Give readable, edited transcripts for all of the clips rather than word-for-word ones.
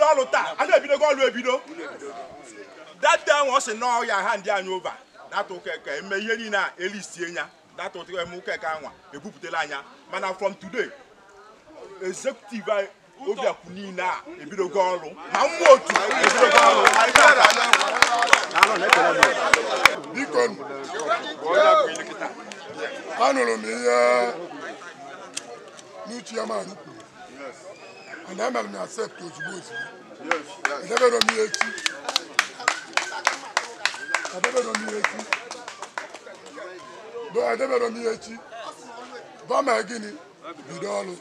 na-ebido ọrụ taa, a na-ebidogo ọrụ ebido. That day ọ sị nọọ ya ha ndị anyị over. Data ụka eke eme ihe niile a elisie ya. Data ụka eme ụka eke anwa ebupụtala anya. Mana from today, executive Obiakwu niile a ebidogo ọrụ. Ma mmụọ otu ebidogo ọrụ. Biko, anụrụ m ihe new chairman kwuru. And I'm going to accept ozugbo ozugbo. Edebere m ihe echi. Edebere m ihe echi. Do edebere m ihe echi. Ba ma gịnị bido ọrụ.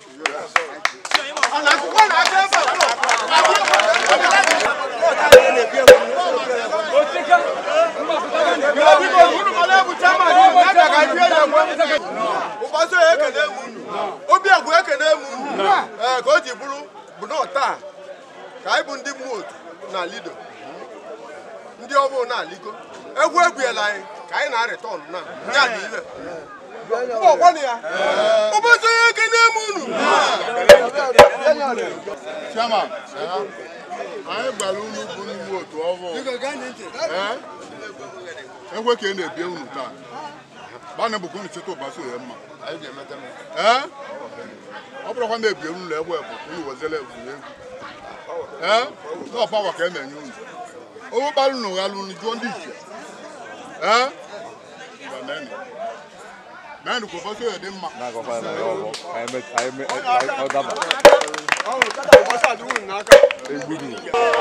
Obiakwu ekene m unu ka o ji bụrụ bụ na taa ka anyị bụ ndị mmụọ otu na lido ndị ọbụ na-aligo egwu egwuela anyị ka anyị na-arịtọn na ya dị ile ọkwanụ ya ụbọchị ekene m unu. Chairman, anyị gbara unu bụ ndị otu ọhụụ. Ekwe ka ị na-ebie unu taa. Bana bụ ka unu cheta ụbọchị ohe mma. Ee? Ọ bụrụkwa na ebie unu egbe bụ unu wezele egwuregwu. Ee? Ọ pawa ka e na-enye unu. Owu kpara unu ghalụ unu jụọ ndị ichie. Ee? Meenụ ka ụbọchị ohe dị mma.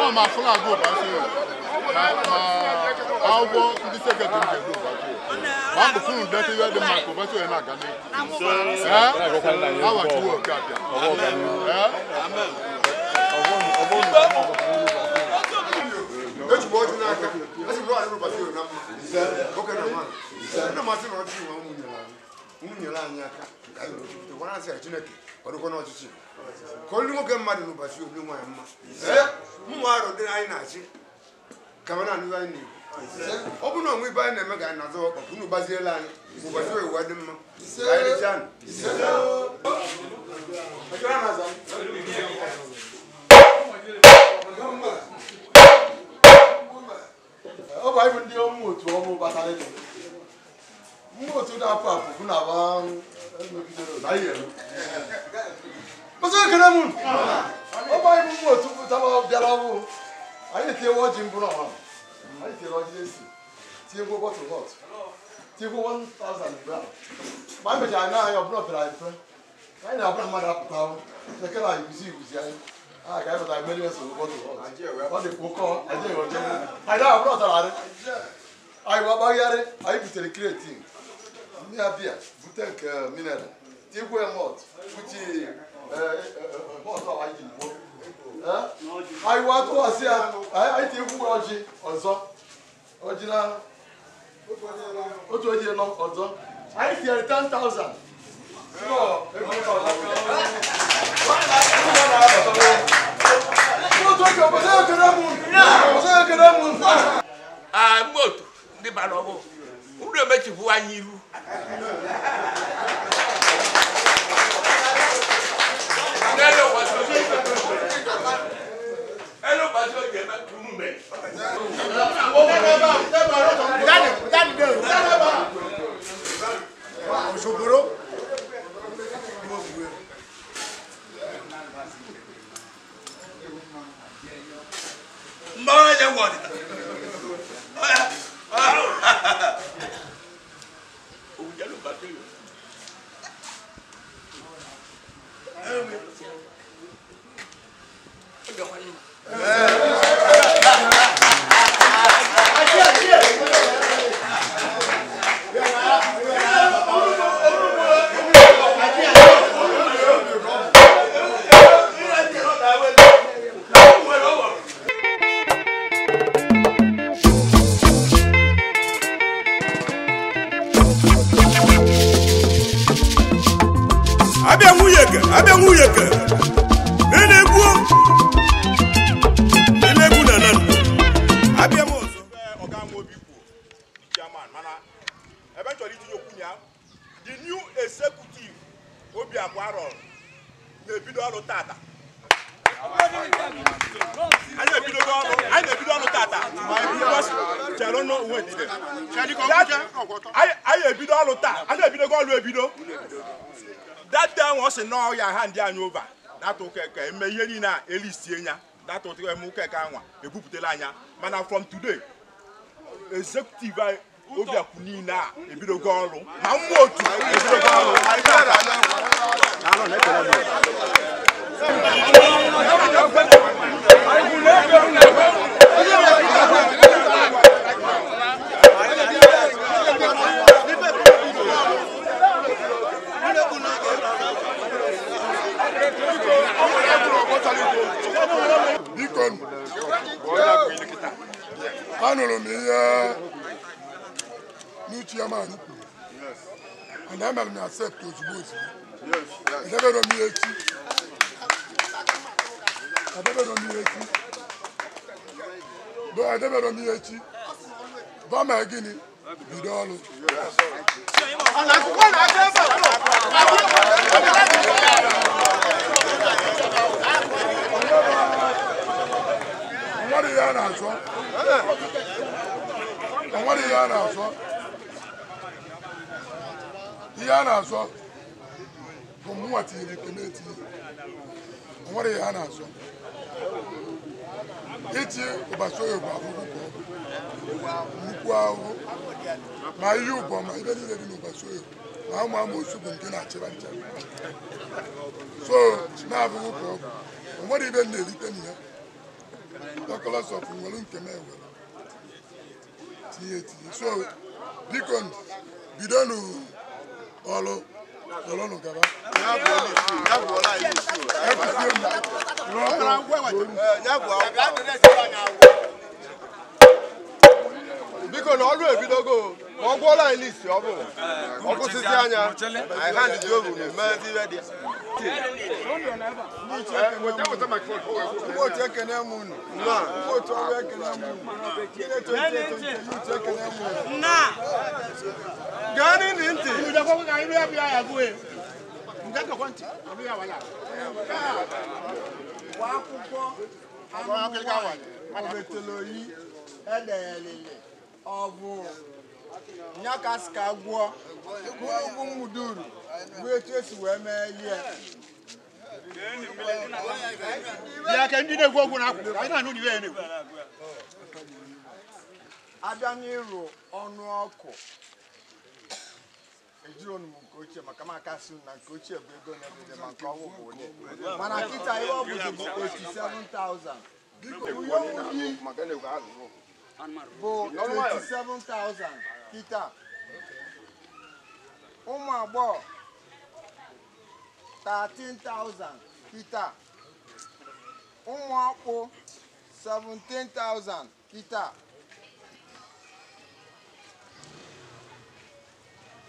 Ọ ma flag ụbọchị ohe. Ma akwụkwọ ndị sekretrị ga-edu ụbọchị ohe. Ma mbụ funu dete ihe dị mma ka ụbọchị ohe na-aga n'ihu. Ee? Awachiwo oke abịa. Ee? Ka olu nwoke mmadụ n'ụbọchị obi nwaanyị mma. Mmụ arụ dị anyị na-achị ka ma na-anụ anyị na-ekwu. Ọ bụrụ na onwe ibe anyị na-eme ka anyị na-azọ ọkpa unu gbaziela anyị ụbọchị oyi dị mma. Ka anyị rechaa nụ. Ọ bụ anyị bụ ndị ọmụ otu ọmụ batara ịdị. Mmụọ otu na-apụ apụ bụ na agba emegidere na ihe elu. Ọsọ ekele m. Ọ bụ anyị bụ mmụọ otu pụtara bịara ọbụ. Anyị etinyewo ọjị mbụ n'ọha. Anyị tinyere ọjị esi. Tinyekwo bọtụl họt. Tinyekwo 1000 gram. Ma anyị mechara na anyị ọbụla pere anyị mpe. Anyị na-abụra mmadụ apụta ahụ. Ekele anyị guzi iguzi anyị. A ga anyị pụtara mmeri eso bọtụl họt. Ọ dị ụkọ anyị eghọje. Anyị na-abụra ọtara arị. Anyị gbagbagharị, anyị butere kreatin. Mmiri abịa bute nke mineral. Tinyekwo ya mọt. Buti mọt ahụ anyị ji gbuo. Anyị wa tụwasị ya, anyị tinyekwu ọjị ọzọ. Ọjị na otu ọjị nọ ọzọ. Anyị tinyere 10,000. Moto ndị bara ọbụ unu emechipụ anyị ihu. Elu ụbọchị oji eme ka unu mee. Oṣogboro. Mgbe onye nwe ọdịda. Abịa nwunye ke na-egwu na-egwu na nan abịa m ọzọ. Ọga m obi kwuo the chairman mana ebe m chọrọ itinye okwu ya, the new executive Obiakwu Arọ na-ebido ọrụ tata. Chere na onwe dide. Anyị ebido ọrụ taa, anyị ebidogo ọrụ ebido. That day ọ sị nọọ ya ha ndị anyị over. That ụka ka eme ihe niile a elisie ya. That ụka ka anwa ebupụtala anya. Mana from today, executive Obiaku niile a ebidogo ọrụ. Ma mmụọ otu ebidogo ọrụ. Biko anụrụ m ihe n'uche ya ma kwuru and emere m accept ozugbo ozugbo. Edebere m ihe echi. Edebere m ihe echi. Do edebere m ihe echi. Gọọmenti gịnị bido ọrụ. Onwere ihe a na-azọ. Onwere ihe a na-azọ. Ihe a na-azọ bụ mụnwa tinyere nke m etinye. Onwere ihe a na-azọ. Ichi Ụbasoye bụ ahụhụ ka ọ bụ nnukwu ahụhụ ma ihe ụbọ ma ibe niile dị n'Ụbasoye ma ụmụ amoosu bụ nke na-achịba ncha. So na-abụghị ka ọ bụ onwere ibe m na-erite na ya. Dọkọlọsọf nwere nke m ewere tinye etinye. So biko bidonu ọrụ ọlụnụ gaba. Biko na ọrụ ebidogo ma ọ gwụọla anyị list ọ bụ ọ kwụsịsị anya anyị ha ndị oru na-eme ihe dị. Otu ekene m unu. Otu ọrụ ekene m unu. Ndị na-eto eto eto ekene m unu. Gaa n'ili ntị. Akwụkwọ ometoloyi edelele ọ bụ nyakasika gwụọ ugwu mmuduru bụ etu esi wee mee ihe. Abịa n'ịrụ ọnụ ọkụ ejiro m nke ochie maka m akasị na nke ochie bụ ego na-edede ma nke ọnwụ bụ ụdị mana kịta ihe ọ bụzi bụ 87,000. Uyo nwunye bụ 27,000 kịta. Ụmụ agbọghọ 13,000 kịta. Ụmụ ọkpụ 17,000 kịta.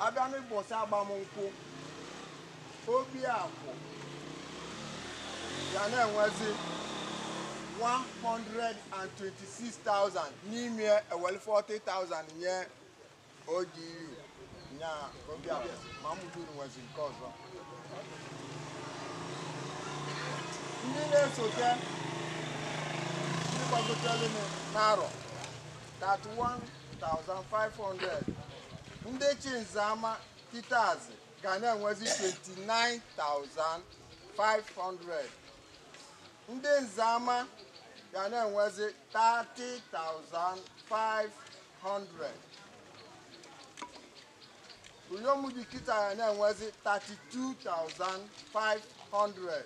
Abịa n'ụbọchị agbamnkwụ obi akwụ ya na-enwezi 126,000 n'ime eweli 40,000 nye ODU nya obi akwụ ma mụduru nwezi nke ọzọ. Ndị na-esote ndị gbagotelu n'arọ 31,500. Ndị Chinzama Kitazi ga na-enwezi 29,500. Ndị Nzama ga na-enwezi 30,500. Uyomudi Kita ga na-enwezi 32,500.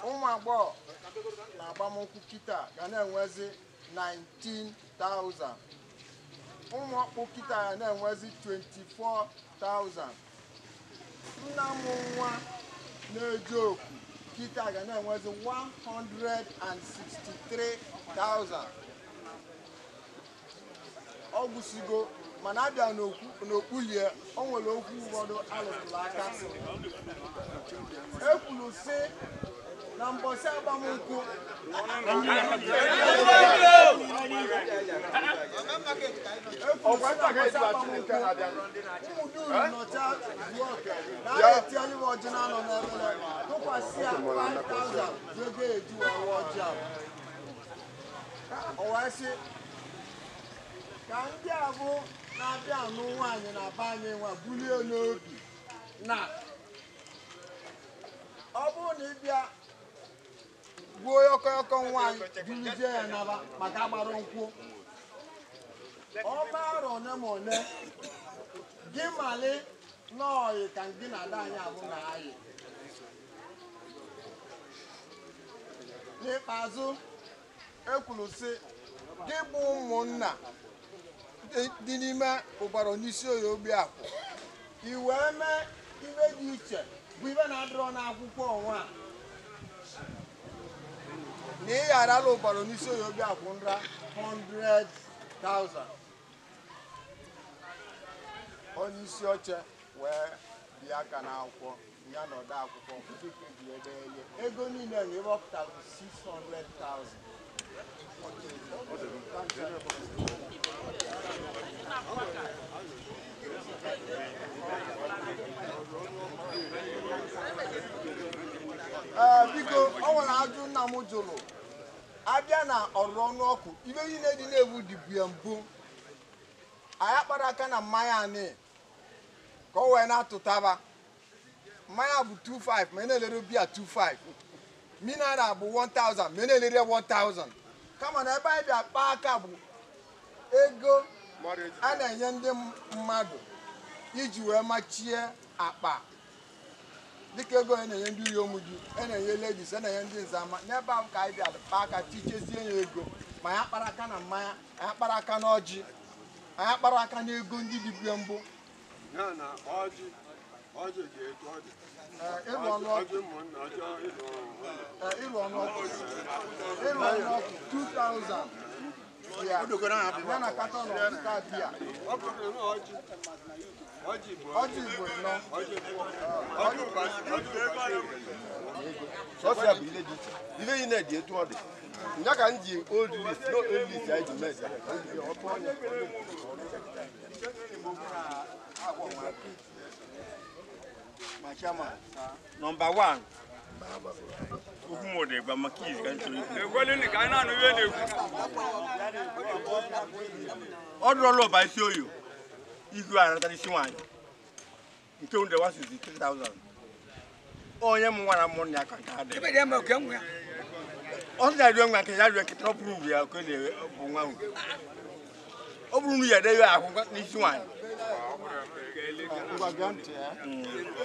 Ụmụ agbọghọ na agbamnkwụ Kita ga na-enwezi 19,000. Ụmụ ọkpụ kịta ya na-enwezi 24,000. Nna m nwa na-eje okwu kịta ga na-enwezi 163,000. Ọ gwụsigo mana abịa n'okpulie o nwere okwu ụfọdụ alụtụrụ aka. E kwuru sị na mbọsị agbamnkwụ ụmụduru nọcha zuo oke na a na-etinyere ọjị na-anọ n'ebele tụkwasị ya 5,000 ego eji wee ọjị ahụ. O wee sị Ka ndị abụ na-abịa anụ nwaanyị na be anyị nwa bulie n'obi na ọ bụrụ na ị bịa gbuo yọkọyọkọ nwaanyị duruzie ya naba maka agbara nkwụ ọma arọ one ma one gị mali n'ọyị ka gị na ada anyị abụ na ayị. N'ikpeazụ ekwuru sị gị bụ ụmụnna dị n'ime ụbara n'isi oyi obi akwụ i wee mee ibe dị iche bụ ibe na-adịrọ n'akwụkwọ ọnwa a na ị gharala ụbara n'isi oyi obi akwụ nra 100,000. Onye isi oche wee bịa aka n'akwụkwọ ya na ode akwụkwọ ego niile na ebe ọ pụtara 600,000. Biko ọ nwere ajụ nna m jụrụ abịa na ọrụ ọnụọkụ ibe niile dị na-ewu dịbu ya mbụ anyị akpara aka na mmanya anị ka ọ wee na-atụtaba mmanya bụ 25 ma ị na-elere biya 25 mineral bụ 1000 ma ị na-elere 1000 kama na ebe anyị bịa kpaa aka bụ ego a na-enye ndị mmadụ iji wee machie akpa dịka ego a na-enye ndị uyom di a na-enye ladies a na-enye ndị nzama n'ebe ahụ ka anyị bịa kpaa aka tichezie ya ego ma ya kpara aka na mmanya anyị kpara aka na ọjị anyị kpara aka na ego ndị dibịa mbụ. Ịrụ ọnụ ọkụ 2000 ya na katọn ọtụtụ bịa ọjị Igbo nọ. Sọsọ ya bụ ile dị iche ile yi na-edi etu ọ dị nya ka m ji old list no old list anyị ji mee. My chairman, number one. Okwu gba maka izi ka nchọrọ ikwu. Ọ dụrọla ụba isi oyo ihu anata n'isi nwaanyị nke nwere 163,000. Onye m nwara mụ na ya ka nke adị. Ọ sị na nwa nke ya rịọ nkịta ọ bụrụ uru ya ka bụ nwa ahụ. Ọ bụrụ uru ya edeghị ahụ n'isi nwaanyị.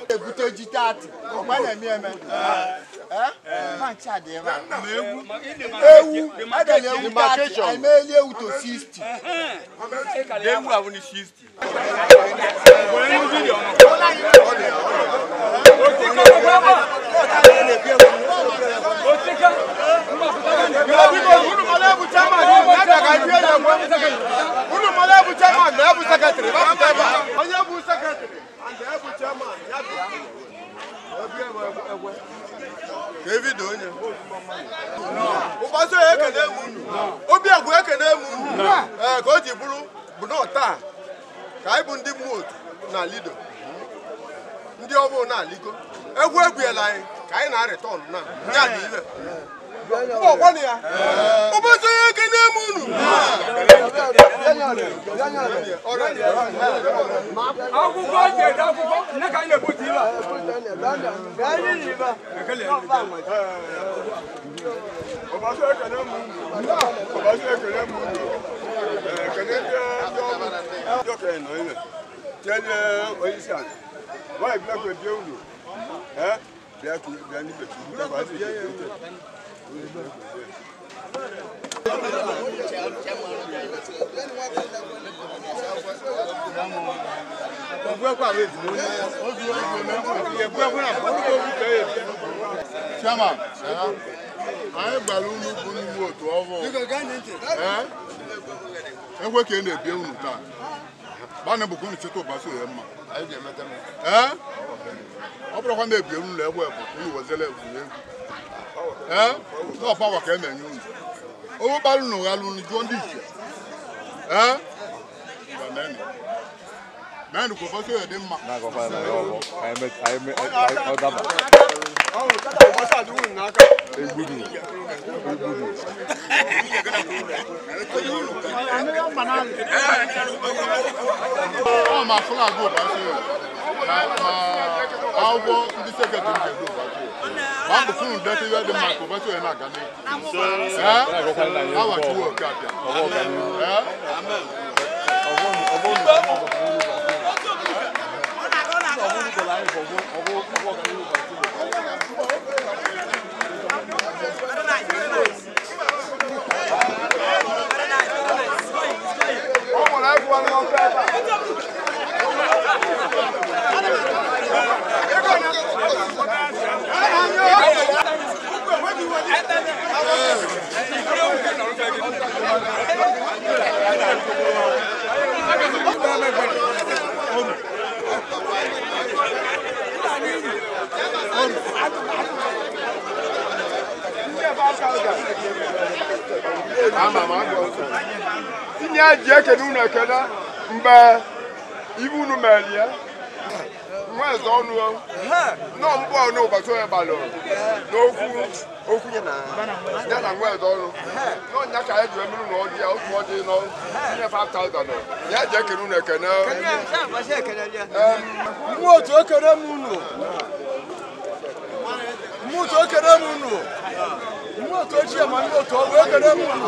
Ebute ji 30 ọgba na-eme eme ewu adịla ewu 30 anyị meeli ewu to 60. Ewu ahụ ni 60. Ụbọchị ekene m unu obi agwa ekene m unu ka o ji bụrụ bụ na taa ka anyị bụ ndị mmụọ otu na lido ndị ọbụ na-aligo egwu egwuela anyị ka anyị na-arịtọn na ya dị ibe ọkwanụ ya. Ụbọchị ekene m unu. Akwụkwọ ji ede akwụkwọ nne ka anyị na-ebute ibe. Ụbọchị ekene m unu. Ụbọchị ekene m unu. Ekene ndị ọbụ ndị okenye nọ ime tinye onye isi ala nwaanyị bịa ka ebie unu bịa bịa n'ibe Chairman, anyị gbara unu bụ n'ime otu ọhụụ. Ekwe ka ị na-ebie unu taa. Gbanị bụ ka unu cheta ụbọchị ohe mma. Ee? Ọ bụrụkwa na-ebie unu na egbe bụ unu wezele egwuregwu. Ee? Na ọpawa ka e na-enye unu. Owu kpara unu ghalụ unu jụọ ndị iche. Ee? Meenụ ka ụbọchị ohe dị mma. Ọ ma flag ụbọchị ma akwụkwọ ndị sekretrị ji edu ụbọchị ma ọ bụ funu deta ihe dị mma ka ụbọchị onye na-aga n'ihu. Awachiwo oke abịa. Tinye ji ekene unu ekene mgbe ibe unu mere ya nwa eze ọnụ nọ mbụ ọnụ ụbọchị onye gbalụ n'okwu okwu ya na nwa eze ọnụ nọ nya ka anyị ji emere na ọdị ya otu ọdị nọ tinye 5000 ya ji ekene unu ekene. Mmụọ otu ekene m unu. Mmụọ otu ekene m unu. Mmụọ otu ochie ma ndị otu ọgwụ ekene m unu.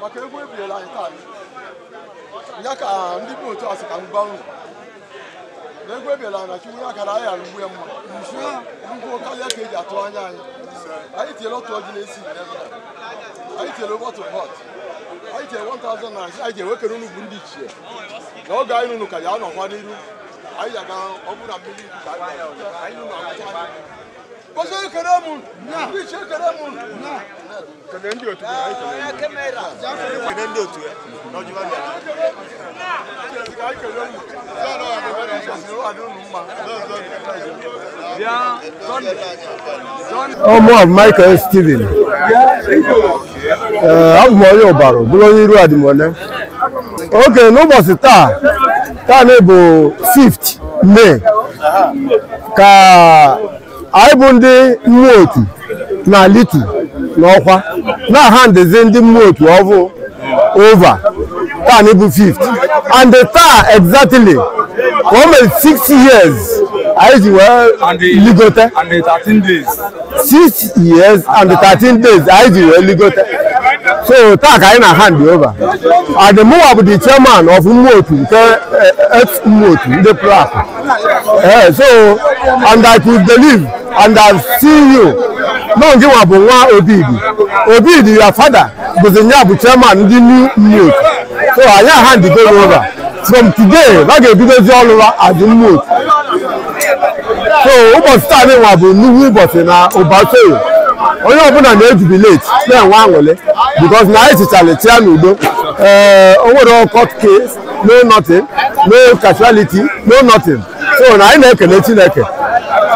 Maka egwu ebiela anyị taa ya ka ndị bụ otu asị ka m gwa unu na egwu ebiela na Chukwu ya kara anyị arụgbu ya mma ngwuo karịa ka eji atụ anya anyị. Anyị tinyere otu ọjị na-esi, anyị tinyere bọtụl họt, anyị tinyere 1000 naira, anyị ji ewekere unu bụ ndị ichie na oge anyị nụnụ ka ya nọkwa n'iru anyị aga ọ bụrụ na mmiri ka anyị nụnụ agụcha anyị. Gosi ekele m ndị ichie, ekele m kene ndị otu kene ndị otu ya Ọmụ of Michael Steven. Abụ m onye ụbarụ bụrụ onye iru adịmone. Oke n'ụbọchị taa taa na-bụ 5th May ka anyị bụ ndị mmụọ otu na litu n'ọkwa na handizi ndị mmụọ otu ọvụ over taa na bụ 5th and taa exactly ka o mere 6 years anyị ji wee ligote 6 years and 13 days anyị ji wee ligote. So taa ka anyị na hand over and mụnwa bụ the chairman of mmụọ otu nke ex mmụọ otu ndị plak. So and I could believe and I see you no nke nwa bụ nwa Obidi. Obidi your father bụzi ya bụ chairman ndị new mmụọ otu. So anyị hand go over from today ha ga-ebidozi ọrụ ha as mmụọ otu. So ụbọchị taa nwa bụ nnukwu ụbọchị na Ụbasoyo. Onye ọbụla na-ejubilate na-enwe aṅụrị because na anyị chichara chia n'udo. O nwere court case, no nothing, no casualty, no nothing. So na anyị na-ekele Chineke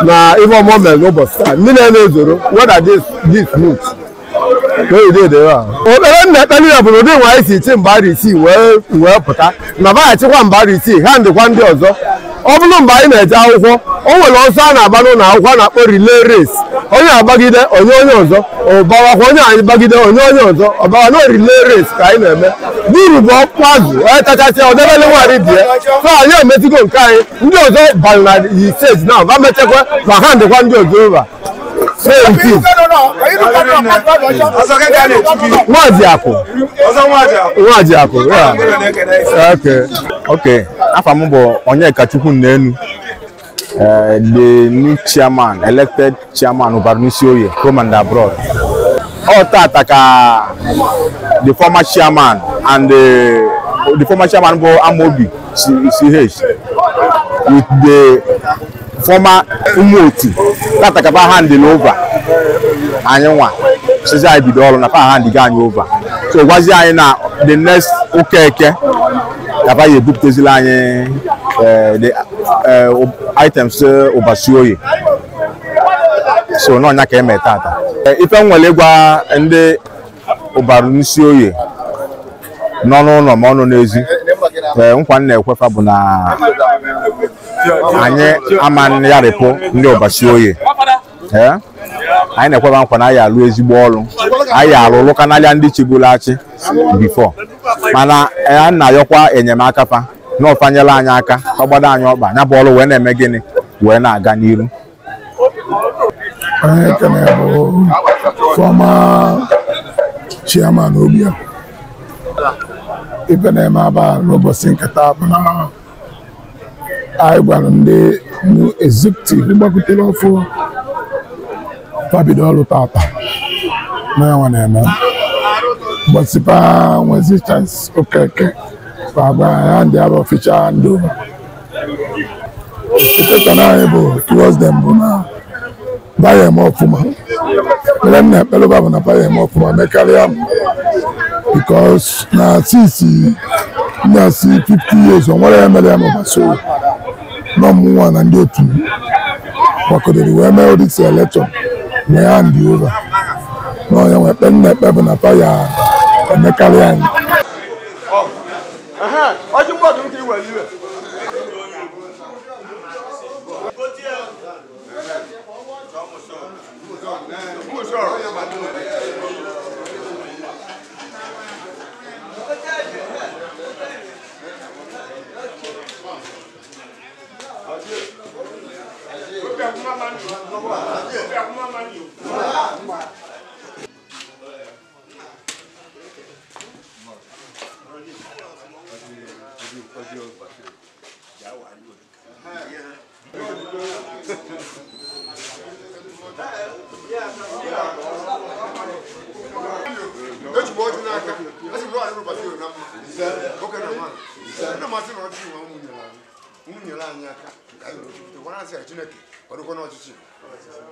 na ife ọma mere n'ụbọchị taa. Ndị na-ezoro whether this month okpere nna ekpere ya bụ na ụdị nwa anyị si chi mgbe isii wee pụta na baghachikwa mgbe isii ha ndịkwa ndị ọzọ. Ọ bụrụ mgbe anyị na-eje akwụkwọ o nwere ọsọ a na-agba n'ụlọ akwụkwọ a na-akpọ relay race. Onye agbagide onye onye ọzọ ọbawakwa, onye anyị gbagide onye onye ọzọ ọbawa na relay race ka anyị na-eme. Buru bụ ọkpụ azụ onye kachasị ọdebele nwaanyị bie. So anyị emetigo nke anyị ndị ọzọ bara na stage na ba mechakwa ma ha ndịkwa ndị ọzọ over. Nwajiakụ Nwajiakụ. Okay, afa m bụ Onyeka Chukwu Nnenu, the new chairman, elected chairman Ụbarụnisi Oye, home and abroad. Ọ tata ka the former chairman and the former chairman bụ Amobi CH with the former Umuotu tata ka fa handle over anyị nwa sizi anyị bido ọrụ na fa hand ga anyị over. So gwazi anyị na the next Okeke ka fa ya ebupụtezila anyị the items Ụbasioye. So n'ọnya ka eme tata. Ife nwere ịgwa ndị ụbarụ n'isi oye nọ n'ụlọ ma ọ nọ n'ezi nkwa nna ekwefa bụ na anyị ama yarịpụ ndị ụbọchị oye. Anyị na-ekweba nkwa na anyị alụ ezigbo ọrụ, anyị alụ lụkanarịa ndị chịburu achị bifo, mana a na-ayọkwa enyemaka fa na ọfanyela anyị aka ọgbado anyị ọkpa ya bụ ọrụ wee na-eme gịnị wee na-aga n'iru. Onye ekene bụ former chairman Obia. Ife na-eme aba n'ụbọchị nke taa bụ na anyị gwara ndị new executive gbakwutere ọfụ fabido ọrụ tata na ya nwa na-eme ụbọchị pa nwezi chance okeke agba ya ndị arụ ọfịcha ndị over. Expectation anyị bụ towards them bụ na baya eme ọfụma. Mere m na-ekpere bụ na baya eme ọfụma mekarịa m because na since na-asị 50 years o nwere ya mere ya ma so nọ mụnwa na ndị otu gbakọdoro wee mee ụdị election wee hand over na onye nwe ekpe m na-ekpe bụ na baya emekarịa anyị.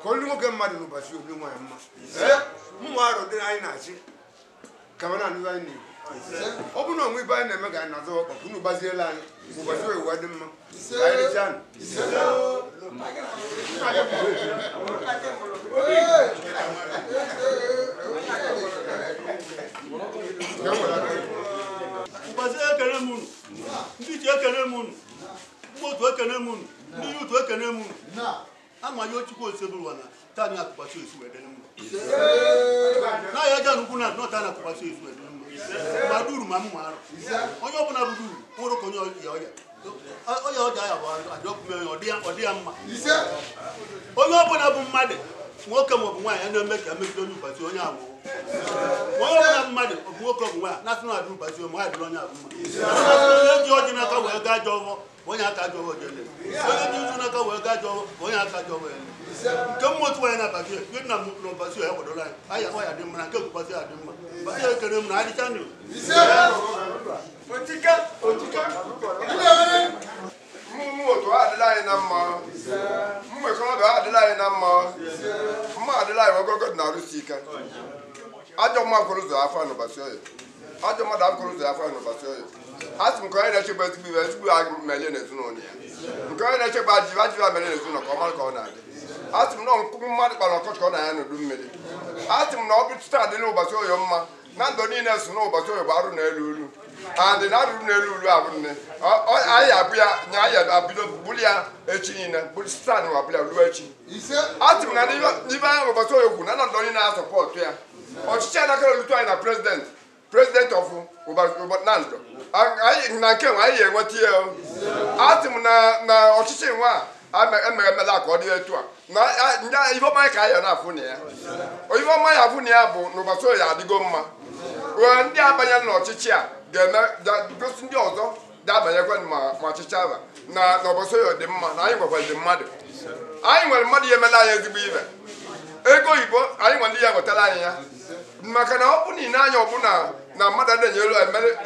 Ka olu nwoke mmadụ n'ụbọchị obi nwaanyị mma mmụ arụ dị anyị na-achị ka ma na-anụ anyị na-ekwu ọ bụrụ na onwe ibe anyị na-eme ka anyị na-azọ ọkpọ ka unu gbaziela anyị ụbọchị oyiwe dị mma ka anyị rechaa nụ. Ụbọchị ekene m unu, ndị iche ekene m unu, ndị otu ekene m unu, ndị yutu ekene m unu. Ama yo chukwu oseburu wana tani akụkpasi osu wee dịrị mma. Na ya ja nnukwu na nọ tani akụkpasi osu wee dịrị mma. Ma duru ma mma arụ. Onye ọbụla bụ duru, nwụrụ ka onye ọya ọya. Ọya ọja ya bụ adọkụme ọ dị ya mma. Onye ọbụla bụ mmadụ, nwoke maọbụ nwaanyị na-eme ka emegide onye ụbọchị onye anwụọ. Onye ọbụla mmadụ ọ bụ nwoke ọ bụ nwaanyị na-asị na adị ụbọchị ma ya dịrị onye abụ mma. Onye ji ọjị n'aka wee gaa jọọ ọvọ, onye aka jọọ ọvọ jele. Onye ji nzu n'aka wee gaa jọọ ọvọ, onye aka jọọ ọvọ ele. Nke mmụọ otu anyị na-abazi ya, na n'ụbọchị ya kwadola anyị, anyị ọ ya dị mma na nke ụbọchị ya dị mma. Ụbọchị ya ekele m na adịcha ndụ. Mmụ otu adịla anyị na mma, mmụ ekorobịa adịla anyị na mma, mma adịla anyị ogogo dị na-arụsi ike. Ajọ mma kwụrụ ụzọ afọ n'ụbọchị oyi, ajọ mmadụ akwụrụ ụzọ afọ n'ụbọchị oyi. A sị m nke onye na-echegbu ezigbo iwe ezigbo melie n'ezinụlọ ya, nke onye na-echegbu ajịba ajịba melie n'ezinụlọ ka ọ mara ka ọ na-adị. A sị m na nkwụ mmadụ kpara ọkọchị ka ọ na-anya n'udu mmiri. A sị m na ọ bụ tutu adịla ụbọchị oyi mma na ndụ niile so n'ụbọchị oyi bụ arụ na-elu ulu. And na arụ na-elu ulu abụ nne anyị abụ ya nya anyị abido buli ya echi niile buli stan wa buli ya ruo echi. A sị m na n'ibe anyị ụbọchị oyi kwu na ndụ niile na-asọpọtụ ya. Ọchịchị anakara olutu anyị na president of Nando na nke nwe anyị enweta ya. A sị m na ọchịchị nwa a emere emela ka ọ dị etu a na ife ọma ka anyị na-afụ na ya. Ife ọma ya afụ na ya bụ na ụbọchị oyi adịgo mma. Ndị abanyela n'ọchịchị a ga-eme gosi ndị ọzọ ga-abanyekwa ma ọchịchị aba na ụbọchị oyi dị mma na anyị nwekwara mmadụ. Anyị nwere mmadụ ya emela anyị ezigbo ibe. Ego oyibo anyị nwere ndị ya wetara anyị ya maka na ọ bụ na anya ọbụla na mmadụ adịghị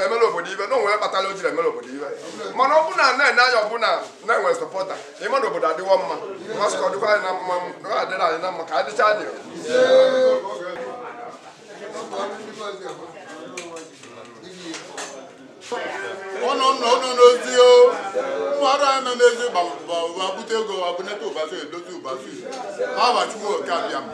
emere obodo ibe na o nwere kpatara o jiri emere obodo ibe, mana ọ bụ na na-ene anya ọbụla na-enwere sọpọta ịma na obodo adịwo mma masị ka ọ dịkwa anyị na mma ọ adịrị anyị na mma ka adịcha anyị. Ụnụ nọ n'ozi o mmadụ anyị nọ n'ezi gbabute ego abụneta ụbasị edozi ụbasị ha bachukwu oke abịa m.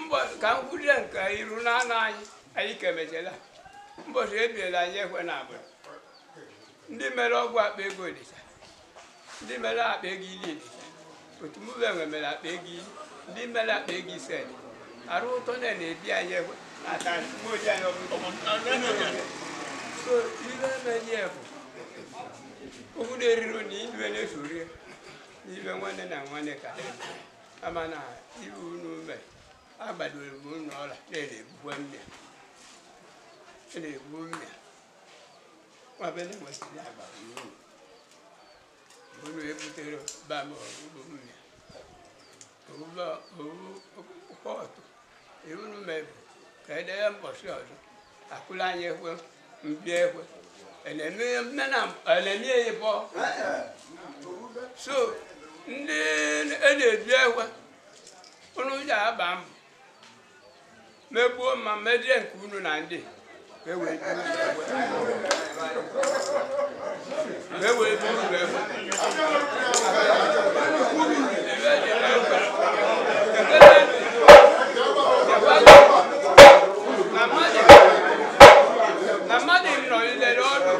Mbọ ka m kwurie nke iru na anụ anyị anyị kemechela mbọchị ebiela anyị ekwe na agbụrụ ndị mere ọgwụ akpa ego dịcha ndị mere akpa ego ili dịcha otu mụbe enwe mere akpa ego ili ndị mere akpa ego ise dị arụ ụtọ na na-ebi anyị ekwe na-ata mmoji anyị ọbụla so ihe emenye bụ okwu na-eriri na iwe na-esorie n'ibe nwanne na nwanne ka ama na iwu unu mere agbadoro m unu ọla na-egbukwa mmịa na-egbu mmịa nwabele nwesịrị agba unu unu ebutere ba m ọgwụgwụ mmịa owu kọtụ iwu unu mere ka edebe mbọsị ọzọ akụla anyị ekwe mbịa ekwe ẹlẹ́mí bọ́ so ndị na-ebi ekwe unu ji aba mbụ megbuo ma medie nke unu na ndị wee buru ekwe na mmadụ nọgidere ọdụ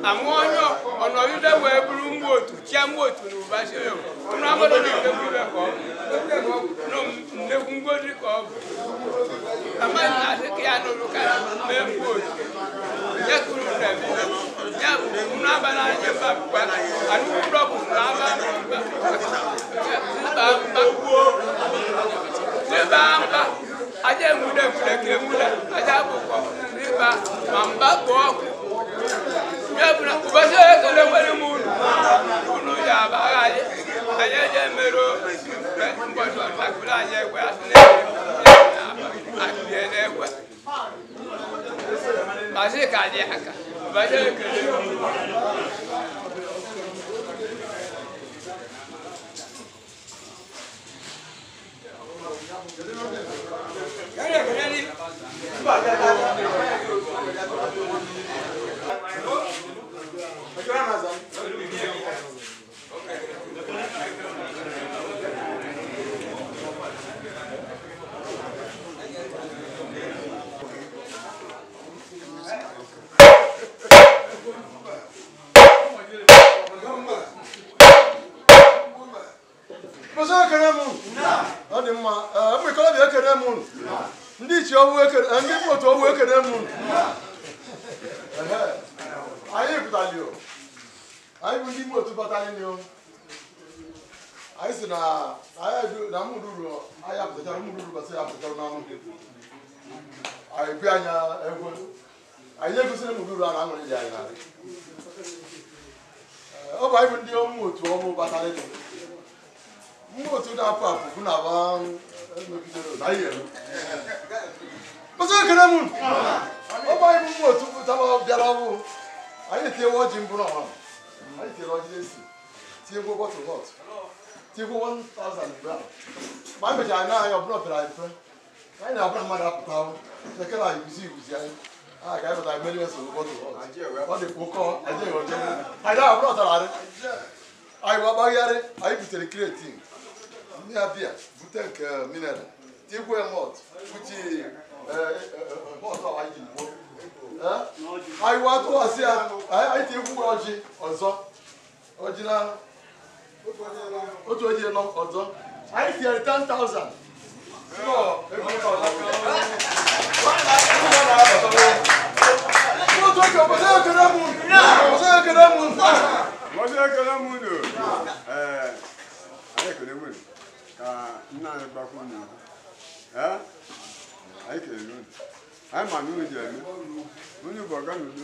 amụ onye ọnọgide wee bụrụ mgbe otu chia mgbe otu na ụba si ya unu agbado na nnekwu ibe ka ọ bụ nnekwu ngozi ka ọ bụ amaghị na asị ka ya nụrụ ka mee mgbe otu ya kuru na eme ya bụ unu abala anya mba bụkwa anụkwụ bụ na aba mba mba mba mba aja enwude enwude ka enwude aja abụkọ n'ịba ma mba bụ ọkụ ya bụ na ụbọchị ekele nwere m unu unu ya abagha anyị anyị eje merụ mbọchị ọtakụrụ anyị ekwe asị na-akpie n'ekwe masị ka dị aka ụbọchị ekele. Ọ dị mma ụmụ ikorobịa ekene m unu ndị ichie ọwụ ekene ndị otu ọwụ ekene m unu anyị pụtali o anyị bụ ndị ime otu batara ni o anyị si na na m ruru anyị apụtachara m ruru basị apụtachara na mụ anyị bi anya egwe anyị egosiri m ruru a na aṅụrị dị anyị narị ọ bụ anyị bụ ndị ọmụ otu ọmụ batara ni mmụọ otu na-apụ apụ bụ na aba emegidere na ihe ọzọ ekele m ọ bụ anyị bụ mmụọ otu pụtara bịara ọbụ anyị etinyewe ọjị mbụ n'ọha anyị tinyere ọjị esi tinyekwa bọtụl họt tinyekwa 1000 gram ma anyị mechara na anyị ọbụla pere anyị mpe anyị na-abụra mmadụ apụta ekele anyị guzi iguzi anyị a ga anyị pụtara mmeri eso bọtụl họt ọ dịkwa ụkọ anyị na-abụra ọtara arị anyị gbagbagharị anyị butere kretin ndị abịa bute nke mineral tigwe mọt buti mọt anyị ji gbuo anyị wa tụwasị ya anyị tinyekwu ọjị ọzọ ọjị na otu ọjị nọ ọzọ anyị tinyere 10,000 Ọzọ ekele m unu anyị ekele m unu ka nna anyị gbakwa unu anyị kelere unu anyị ma na unu ji eme unu bụ ọga n'udo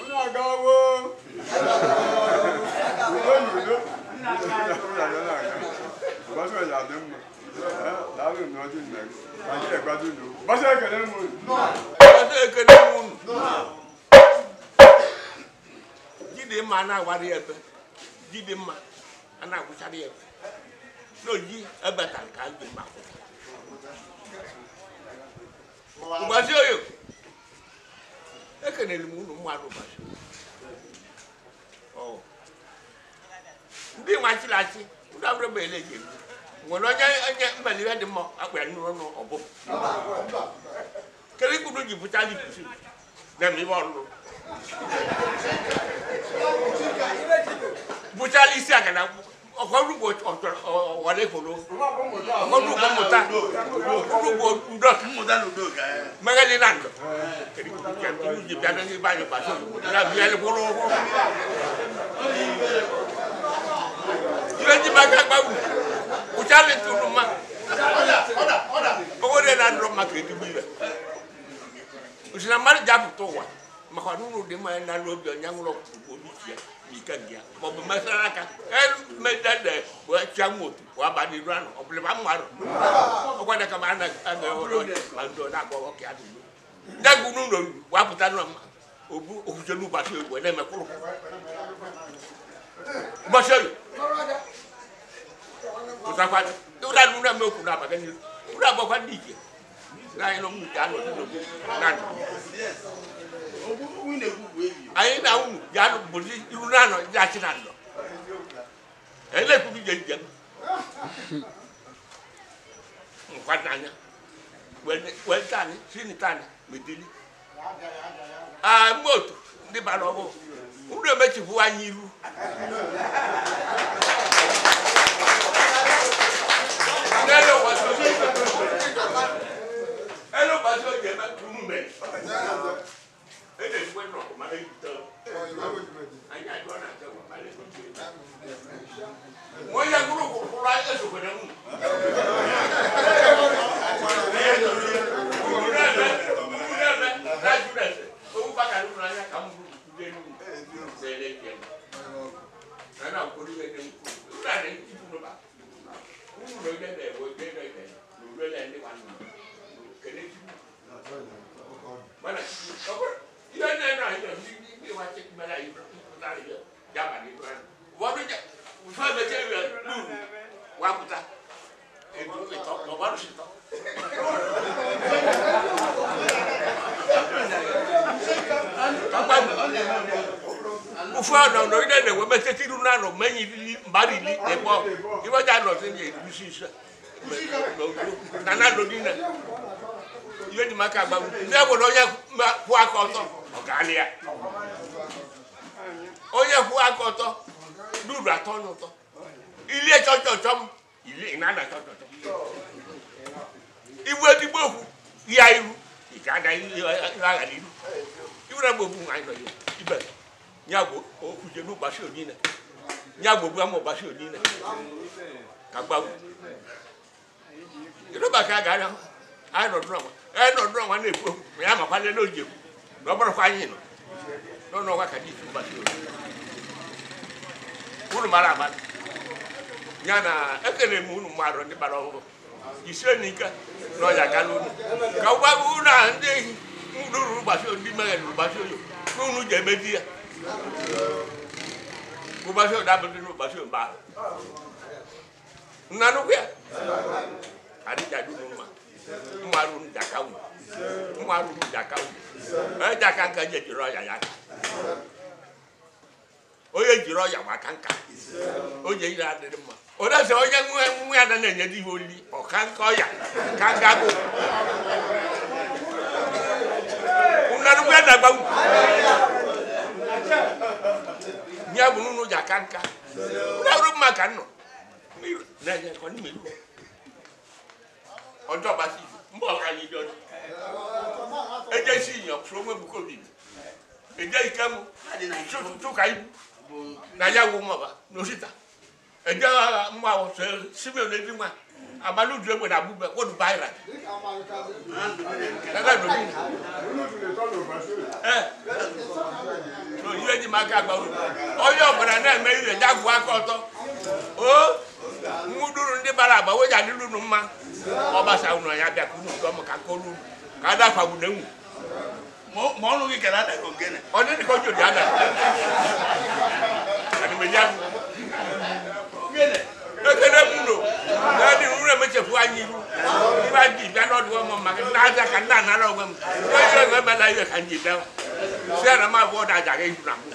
unu agawo udo n'udo ụbọchị ọja adị mma daalụ unu ọjị nna gị ka anyị egbado unu ụbọchị ekele m unu ụbọchị ekele m unu Jidimma na-awara ebe Jidimma a na-agwụchara ebe n'oji ebatara ka dị mma ụbọchị oyo ekenere m unu mmadụ ụbọchị ndị nwachiri achị ndị abụrụ bụ ele ji egbu Nwere onye onye mbali dị mma akpa ya n'ọnụ ọbụ. Kedu ikwu ji pụta lipusi na eme ibe ọlụlụ. Bụchala isi aga na ọkọlugbo ọwale folo ọkọlugbo mmụta ọkọlugbo udoka mmegheli na ndụ. Kedu ikwu ji bịa n'ebe anyị gbasa na bịa kwụrụ ụgwọ. Ibe ji maka agbanwe bụchala ntụrụ mma. Owó rẹ̀ na ndụ maka ezigbo ibe. Òsì na mmadụ ji apụta ụwa maka na unu dị mma na n'obi onye nwụrụ ọkpụkpụ obi chi ya n'ike nke ya maọbụ mesara aka emedede wee chịa nwa otu wee ba n'iru anụ ọ bụla mmadụ ọgwa dị ka ma a na-ewere ma ndị ọ na-akpọ ọka ya n'ugbo ndị agụ n'ụlọ wee pụta na obu okwuche n'ụbọchị ogwe na-emekwụrụ ụbọchị oyi pụtakwa ụra n'ụlọ eme okwu na-abaga n'iru ụlọ agbakwa ndị ike na anyị nọ nwute anọ n'obu na ndụ anyị na unu ya bụzi iru na anọ ya achị na ndụ elekwuru ije njem nkwa n'anya wee tani sini tani medili a moto ndị bara ọgụ unu emechifu anyị iru elu gbasi oge eme unu mere onye kwụ aka ọtọ n'uru atọ n'ụtọ ilie chọchọchọ m ilie na-ada chọchọchọ iwu ezigbo okwu ya iru ị ga-ada agha n'iru iwere m ogbu nwaanyị nọ ya ibe ya bụ okwuje n'ụbọchị onine ya bụ ogbu ama ụbọchị onine ka gbanwe kedu maka a ga-arịa anyị nọdụrụ ọnwa na-ekwu okwu ma ya makwale n'oji ekwu na ọ bụrụkwa anyị nọ n'ọnụ ọnwa ka dị isi ụbọchị onine unu mara amara ya na ekele m unu mmadụ ndị bara ọhụrụ jisie n'ike na ọya gala unu ka ụgba unu a ndị ruru ụbọchị ndị meghere ụbọchị oyo na unu ji emezi ya ụbọchị oyo abụghị n'ụbọchị mba nna nnukwu ya adịjadị unu mma mma ruru jaka unu mma ruru jaka unu onye jaka nka ji ejiri ọya ya aka onye jiri ọya maka nka onye ire adịrị mma onye sị onye nwe ya na-enye dị ihe oriri ọka nka ọya ka nka bụ nnukwu ya na-agbanwe ya bụ n'ụlọ ji aka nka ụlọ mma ka nnọ na-enye nkọ n'ime ilu ọjọ́ bá sí mbọ ọ̀rọ̀ ayé jọ eje si yàn fún onwe buko bi eje ikemu tụka ibu na ya wụ mọba n'osita eje mma simi onedi nwa amaludu egbe na abube wodu bayra nana dobi so ihe ji maka agbaru onye ọbụla na-eme ihe ya gwụ aka ọtọ o nwuduru ndị bara agba weja adịlu unu mma ọgbasa unu ya bịa ka unu nke ọma ka nkolu ka ada kwagbu na enwu ma ọnụ gị kere adaghị ogene ọ dị ka ojo dị ada adịmeji agụ ekele m unu na dị uru emechefu anyị iru ibe anyị ji bịa n'ọdụ ọmụ maka ndị aja ka ndị anara onwe m onye onwe emela ihe ka m ji bịa si na m abụọ da aja ga ihu na mbụ.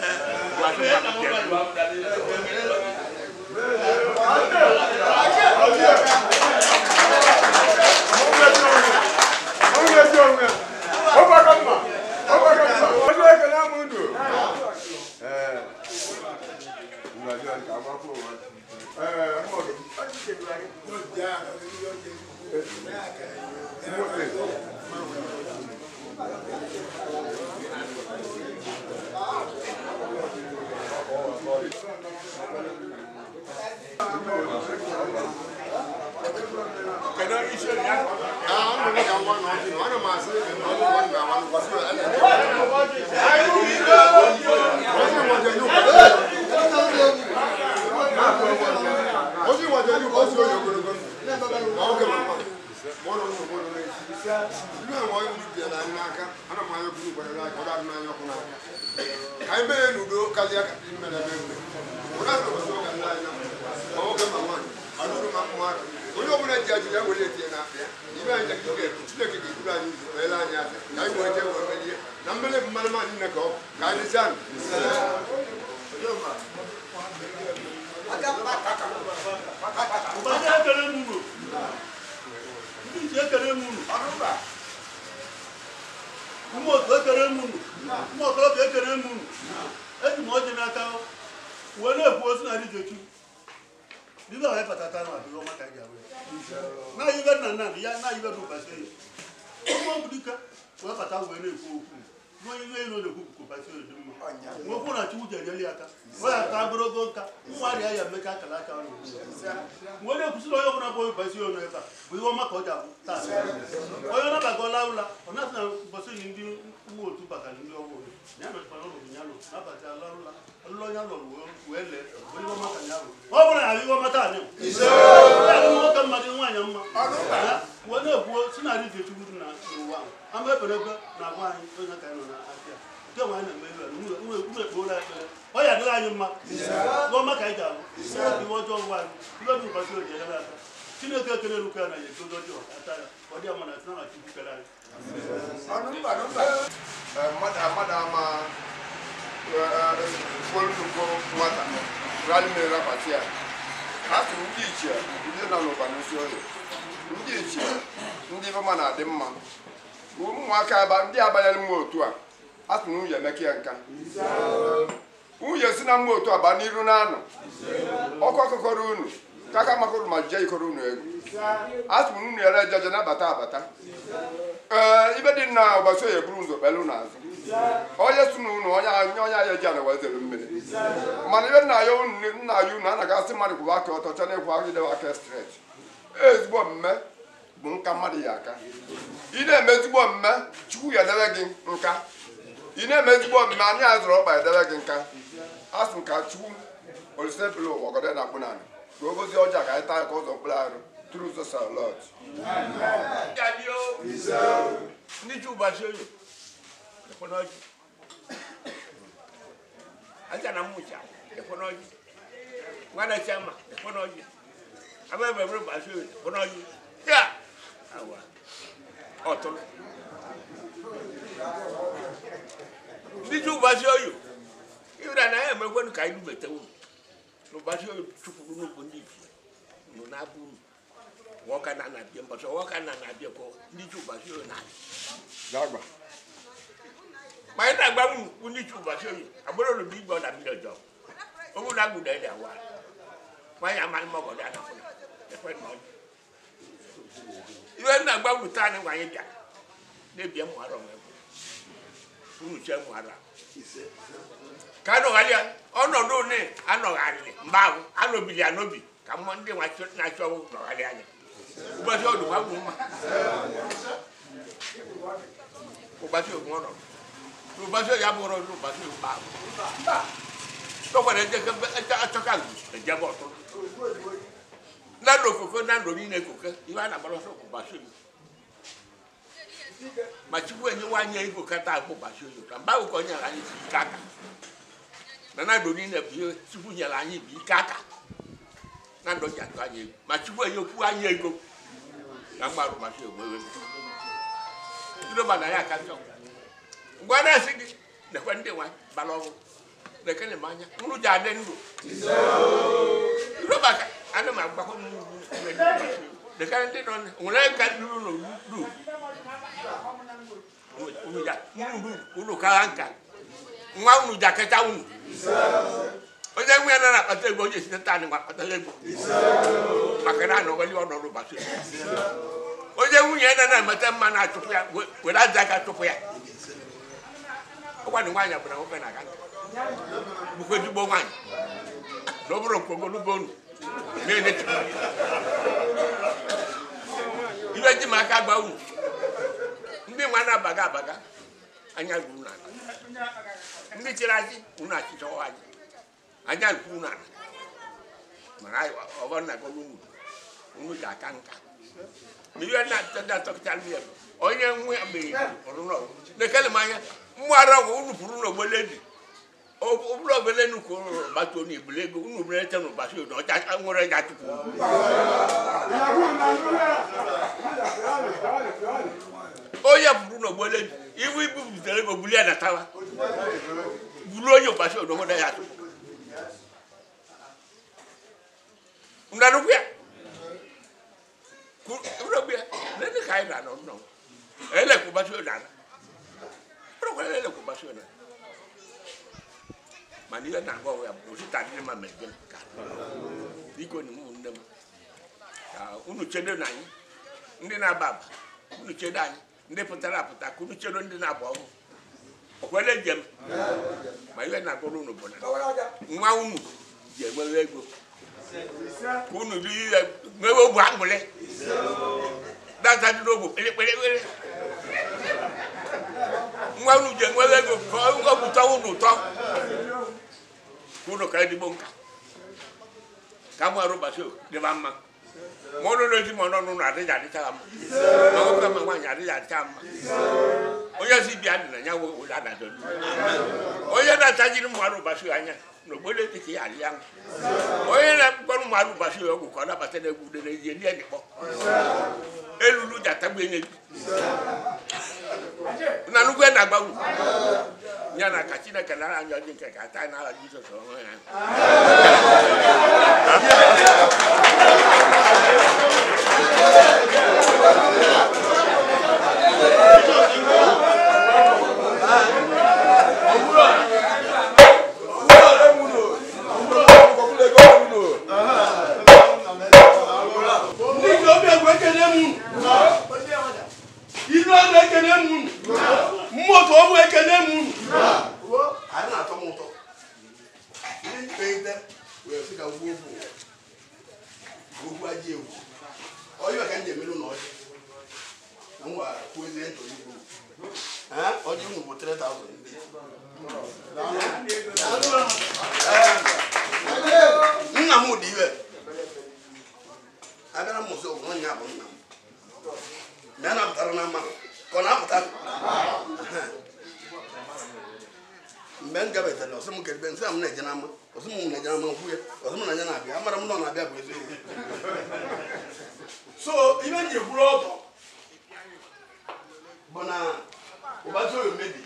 Nwunye si na mma otu a ba n'iru na-anọ ọkụ ọkụkọrọ unu ka aka makọrọ ma jee ikọrọ unu ego a sị m unu yere ejeje nabata abata ee ibe dị na ụbọchị oye buru ụzọ kpelu n'azụ onye si na unu onye ahịa eji ana wee zere mmiri mana ibe nna ya nna ya unu anaghị asị mmadụ kwụba aka ọtọ chọ na-ekwu aka idewe aka stret ezigbo omume bụ nka mmadụ ya aka ị na-eme ezigbo omume Chukwu ya edebe gị nka ị na-eme ezigbo omume anyị azụrụ ọkpa edebe gị nka a sị m ka Chukwu olise bụrụ ụwa ọgọdọ na akpụ naanị ka o gozie ọjọọ ka anyị taa ka ụzọ mkpụrụ arụ tụrụ ụzọ salọt Ndị ụbọchị oyi ịbịara na ya emekwenụ ka anyị lubete unu n'ụbọchị oyi chụpụrụ n'ugwu ndị ife nọ na-abụ unu nwoke na na-abịa mbọchị nwoke na na-abịa kwa ndị ụbọchị oyi na-abịa ma anyị na-agba unu ndị ụbọchị oyi agbụrụ olu igbe ọ na mmiri ọjọọ owu na agbụrụ ede awa nwaanyị amalị mọgọdọ anafụna ekwe na ọjị iwe na-agba unu taa anyị nwa anyị bịara na-ebie mụ arụ onwe unu chee mụ arụ ka anọgharị ọnọdụ one anọgharịrị mgbe ahụ anọbili anobi ka mmụọ ndị na-achọ ọgwụ nọgharị anya ụbọchị ọdụ nwa bụ mma ụbọchị ogwu ọnọdụ ụbọchị ya bụrụ ọdụ ụbọchị mgbe ahụ tọkwara achọka ejebe ọtụ na ndụ okoko na ndụ niile ekoko ihe a na-agbara ọsọ ụbọchị ma Chukwu enyewa anyị ego kata akpụ ụbọchị oyi ka mgbe ahụ ka o nyere anyị ike aka na na ndụ niile bụ ihe Chukwu nyere anyị bụ ike aka na ndụ ji atụ anyị ego ma Chukwu enyekwu anyị ego na mgbarụ ụbọchị ogbe ego na ya aka njọ mgbe a na-asị gị nekwe ndị nwa bara ọgwụ na-ekene m anya nrụ ji adị ndụ. Roba ana m agbakọ dịka ndị nọ nwere ka duru n'olu unu kara nka nwa unu ji akacha unu onye nwe ya na akpata ego onye site taa nwa akpatala ego maka na anọghọli ọnọdụ gbasiri onye nwunye ya na-emeta mma na-achụpụ ya were aja aka chụpụ ya ọgwa na nwaanyị bụ na nwoke na-aga nka bụkwa ezigbo nwaanyị na ọ bụrụ mkpogolugbo unu na-enechi ibe ji m aka gba unu ndị nwa na-abaga abaga anya gwuru n'ala ndị chịrị achị unu achịchawa anyị anya gwuru n'ala mana ọbọ na agọlụ unu unu ji aka nka ma ihe na-atọkịtara ya bụ onye nwe mere ọrụ n'ọgụ na-ekele m anya mgbara ọgwụ unu pụrụ n'ogbele dị obúlọ̀ obele nu kò bá tó ní ìbílẹ̀ ego unu bẹ̀rẹ̀ tẹ̀ nù bàṣẹ òdò ọjà nwere ẹja tukù. Ó yẹ pụrụ n'ogbele iwu ibu butere ego bulie na tawa bulu onye bàṣẹ òdò nwere ẹja tukù. Ndadukwu ya kúrò bíi lẹ́nu ká yìí nànà ọ̀nà ẹlẹ́kùn bàṣẹ òdò nànà kúrò ẹlẹ́kùn bàṣẹ òdò nànà. Mana ihe na-agwa onwe ya bụ osita adịrị mma mere gịnị ka biko na ụmụnne m ka unu chedo na anyị ndị na-aba aba unu chedo anyị ndị pụtara apụta ka unu chedo ndị na-agba ọhụụ okwele njem ma ihe na-agwara unu bụ na nwa unu ji enwewe ego ka unu nwewe ogbu aṅụrị data dị n'ogbu kpere nwa unu ji enwewe ego ka ọ bụ tọwa unu ụtọ unu ka ezigbo nka ka mụ arụ gbasị dịba mma ma ọnụ n'ezi ma ọnụ ụlọ adịghị adịcha mma ma nwoke ma nwaanyị adịghị adịcha mma onye si bịa dị na ya wụla adadọ onye na-achajiri mụ arụ gbasị anya na ogbole dị ka ya adị ya onye na-akpọrọ mụ arụ gbasị ọgwụ ka ọ nabata na egwu dere ihe ndị dịkpọ elulu ji atagbu enye gị na nnukwu na-agbanwe ya na ka Chineke nara anyị ọjị nke ka taa n'ala Jizọs ọhụrụ ya. Ndị obi egwu ekele m unu. Ilu ọdụ ekele m unu. Mmụọ otu ọbụ ekele m unu. Anyị na-atọ m ụtọ. Ndị mkpeghite wee sị ka gbuo okwu okwu aja ewu. Ọjị ka m ji emelu na ọjị. Na m gwara kwuo ezi ntọ igwu. Ọjị unu bụ 3,000 ndị. Nna m dị iwe. Abịara m ụzọ ọgwụ n'ọnya bụ nna m. Mgbe a na-apụtara na mmanụ ka ọ na-apụta mgbe m gabatara ọsị m keribe nsị m na-eje n'ama ọsị m na-eje n'ama nkwu ya ọsị m na-eje na-abịa amara m na ọ na-abịa bụ eziokwu. So ihe m ji kwuru ọtọ bụ na ụbasi oyo mebi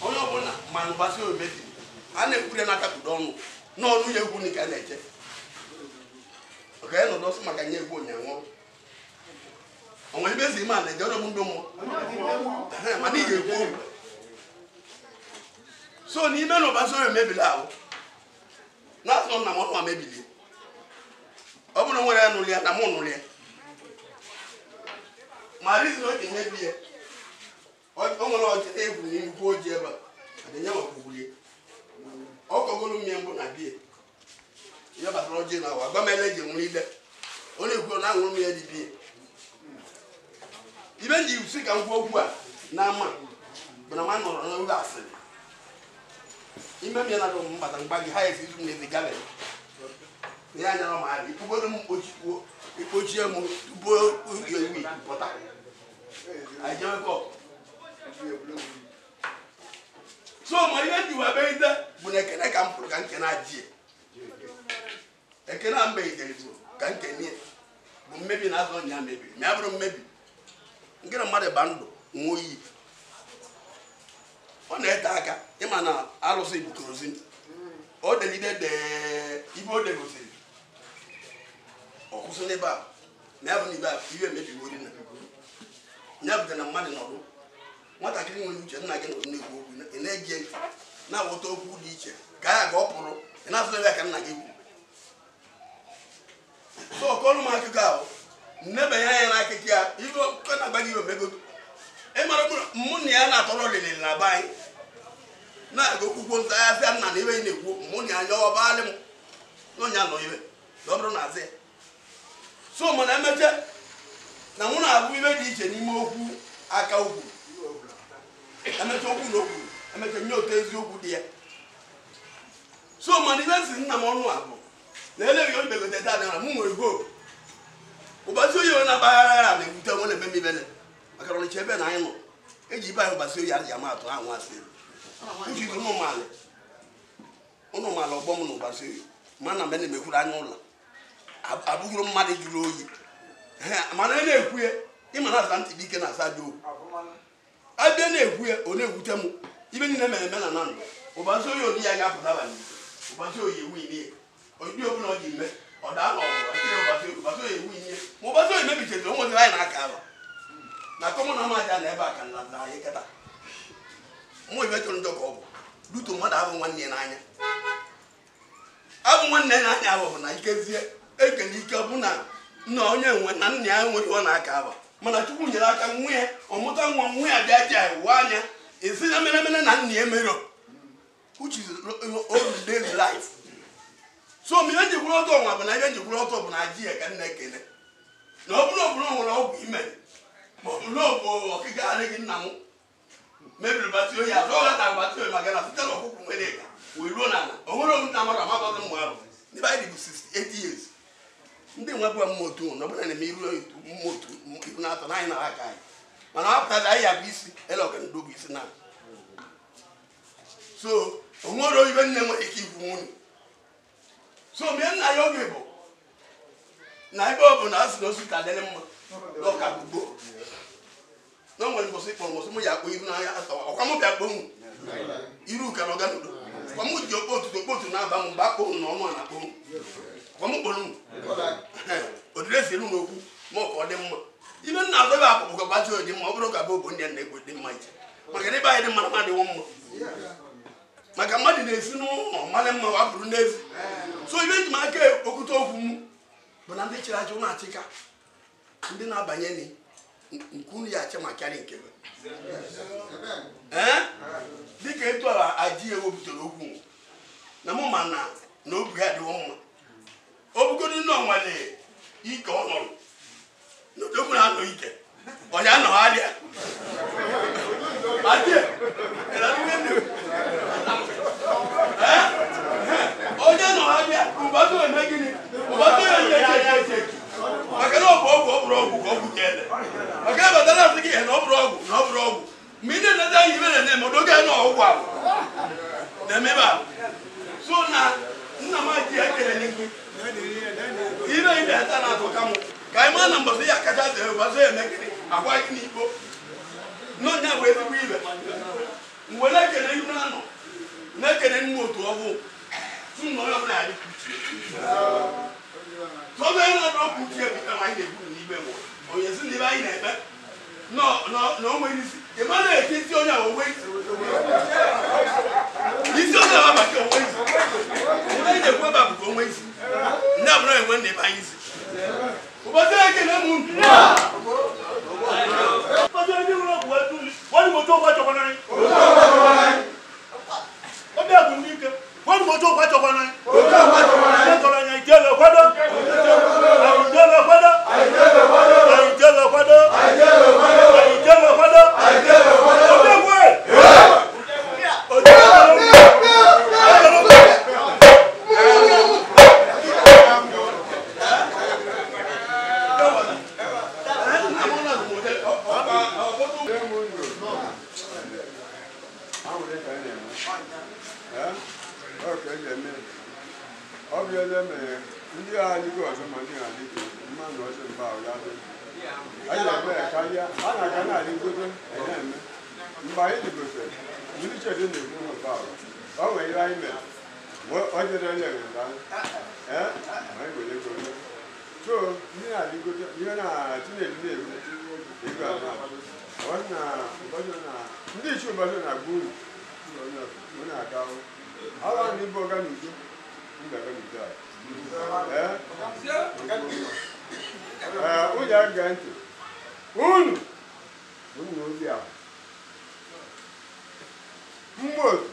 onye ọbụla ma na ụbasi oyo mebi a na-ekwuru ya n'aka kpudo ọnụ n'ọnụ ya egwu ka a na-eche ọka ya nọdụ ọsọ maka nye egwu ụnyaahụ onwe ebe ezi ime a na-eje ọdọ ndị mmụọ mana ị ga-ekwu okwu. So n'ime na ụbasi oyo mebili ahụ na-asụ nna m ọnụ a mebilie ọ bụrụ nwere ya nụrụ ya na mụ nụrụ ya ma rizin o ji nyebi ya o nwere ọjị egwu n'ikwu oji ebe a adịnye makwukwulie ọ kọgolu mmiri mbụ na bie ihe gbasara ọjị na awa gwa m ele ji nwere ile ọ na-ekwu na aṅụrụ m ya dị bie ibe ji si ka m kwuo okwu a n'ama bụ na ma nọrọ n'oge asịrị ime m ya na m mbata mgba gị ha esi izu m na-ezi gabere ya anyara m ahịa ikpugodo m mkpochikwuo ikpochie m tupu oge iwu pụta anyị jewe kọt. So ma ihe ji wee beghide bụ na ekene ka m pụrụ ka nkene ajie ekene a mbeghidere bụ ka nkene bụ mmebi na azụ nya mebiri ma ya bụrụ mmebi nke na mmadụ ba ndụ nwa oyi ọ na-ete aka ịma na alụsị bụ kerozin O delide de ibe o degosiri ọ kwụsị n'ebe a na ya bụ na ibe ibe emebiwo dị na ya bụ na mmadụ nọdụ nwatakịrị nwere uche nna gị nọdụ na-ekwu okwu ị na-ege ntị na-aghọta okwu dị iche ka ya ga ọ pụrụ ị na-asụ ebe ka nna gị kwu so ọkọlụ m akụkọ ahụ nnebanye anya na akụkọ ya ibe ọkụkọ na-agba gị omegodo ịmara mụ na ya na-atọrọ lelele na be anyị na-aga okwukwo nta ya sịa nna na ibe ị na-ekwu mụ na anya ọ baalị m na onye anọ ibe na ọ bụrụ na azị ya so mana emeche na mụ na-abụ ibe dị iche n'ime okwu aka okwu emeche okwu na okwu emeche nye otu eziokwu dị ya so mana ibe si nna m ọnụ abụ na eleghị obegote taa na mụ nwere hope ụbọchị oyi na-agbaghara ya na-ewute onwe na-eme m ibele maka na ọnịcha ebe na anyị nọ eji ibe anyị ụbọchị oyi adịghị ama atụ ahụ asị elu uche ụnụ maala ọgbọ m na ụbọchị oyi ma na mbe na-emekwuru anya ụlọ abụghịrụ mmadụ jụrụ oyi mana ị na-ekwu ya ịma na asa ntị dị ike na asa dị okwu abịa na-ekwu ya ọ na-ewute m ibe niile mere eme na na ndụ ụbọchị oyi odi ya ga-apụta abalị ụbọchị oyi ewu ime odi ọbụla ọ ji eme ọ daa na ọgwụ ụbọchị oyi ewu ime ma ụbọchị oyi mebicheziri o nweziri anyị na-aka ala na kọmọn amaja na ebe a ka nla na anyị kịta mụ ibe chọrọ njọ ka ọ bụ duto mmadụ abụ nwanne ya n'anya abụ nwanne ya n'anya ahụ bụ na ikezie ekele ike ọ bụ na nna onye nwe na nna ya nwere ọ na-aka aba mana Chukwu nyere aka nwa ya ọmụta nwa nwa ya bịa ji anyị wụọ anya esi na mere mere na nna ya mere which is old days life so m ihe njikwuru ọtọ nwa bụ na ihe njikwuru ọtọ bụ na ji ya ka nna ekele na ọ bụrụ ọbụla nwere ọgwụ ime ma ọ bụ na ọ bụ ọkịka adịghị nna m mebiri batị oyi azụ ọ gata batị oyi maka na site na ọkụkụ nwere ka wee ruo n'ala o nwere onwe na amara amakọzi mmụ ahụ ndị be anyị dị bụ 68 years ndị nwe bụ mmụ otu na ọbụla na-eme iru mmụ otu iru na-atọ na anyị nara aka anyị mana ọ pụtara anyị ya bụ isi ele ọganido bụ isi na so o nwere ibe nne nwere ike ikwu nwunye so mgbe nna ya oge bụ na ebe ọ bụ na asị na osi ka dịrị mma na ọka gbugbo na o nwere mbọsị kpọrọ mbọsị mụ ya akpọ iru n'anya ọkwa mụ bịa kpọnwụ iru ka na ọganudo ọkwa mụ ji okpo otuto okpo otu na-aba m mgbe akpọ na ọnụ a na-akpọ m ọkwa mụ kpọrọ m odire si elu n'okwu ma ọ ka ọ dị mma ibe nna azọ ebe akpụkpọ ka gbachi dị mma ọ bụrụ ka bụ obo ndị a na-egwu dị mma iche maka na ebe anyị dị mma na mmadụ mma maka mmadụ na-esi n'ụlọ mmadụ mma wapụrụ n'ezi so ibe nji m aka okwute okwu m bụ na ndị chịrị achị ụlọ achịka ndị na-abanye nke unu ya achị ma karịa nke ee dịka etu ala aji ewepụtara okwu na mụ ma na na obi ya adịwo mma ọ bụgodu nne ọnwale ike ọ nọrọ n'odogwu na-anọ ike ọ ya anọgharịa onye nọgharịa ụbọchị eme gịnị ụbọchị onye eche maka na ọ bụ ọgwụ ọ bụrụ ọgwụ ka ọgwụ ka ele maka ebe dara asị gị na ọ bụrụ ọgwụ na ọ bụrụ ọgwụ mgbe ị na-eleta anyị ibe na-eme odoge na ọgwụ ahụ na-emebe ahụ so na nna m ji ekele gị ibe ị na-eta na-atụ ka mụ ka anyị maa na mbọsị ya kacha zere ụbọchị eme gịnị agwa gị n'ikpo n'ọnya bụ ezigbo ibe mgbe na-ekele ihu na-anọ na-ekele nne otu ọgwụ tụ na onye ọbụla ya dị tọ́jú ẹni náà ló kù tiẹ̀ bí ẹ̀ma yìí lè kú ní ibẹ̀ wọ̀ òye sí ní ibà yìí nà ẹ̀bẹ̀ nọ nọ nà ọmọ yìí sí ìmọ̀ náà ètí sí onye àwọn owó yìí sí onye àwọn àbàkẹ́ owó yìí ìmọ̀ yìí lè kú ẹ̀bà àbùkù owó yìí sí ní àbúrò ìwé ní ibà yìí sí. Ụbọchị eke na-emu. Ụbọchị ndị nwere ọgwụ etu wọ́n ní mo tó ọgbà chọkwa náà. Ó bí àgùn ní ike wọ́n ní mo tó ọgbà chọkwa náà. Ṣé tọrọ ẹ̀yàn ìjẹ́ lọ kwado? Àìjẹ́ lọ kwado? Àìjẹ́ lọ kwado? Àìjẹ́ lọ kwado? Ó bí ẹ̀kú ẹ̀. Ndị adịghị ọzọ ma ndị adịghị mmanụ ọzọ mba ọya dị anyị na-eme ya karịa a na-aga na-adị ngote eme mgbe anyị dịgotere ndị chedi na-ekwu mba ọ nwere ihe anyị mere Ọ jere onye nga ee ma anyị were ego ole. So ndị na-adịgote ihe na Chinedu na-egwu ego a ọ na ụbọchị na ndị ichie ụbọchị na-agba uru unu aga ala na ịbụ ọga n'udo mba n'udo a ee ee unu aga ntị unu unu na obi ahụ mmụọ otu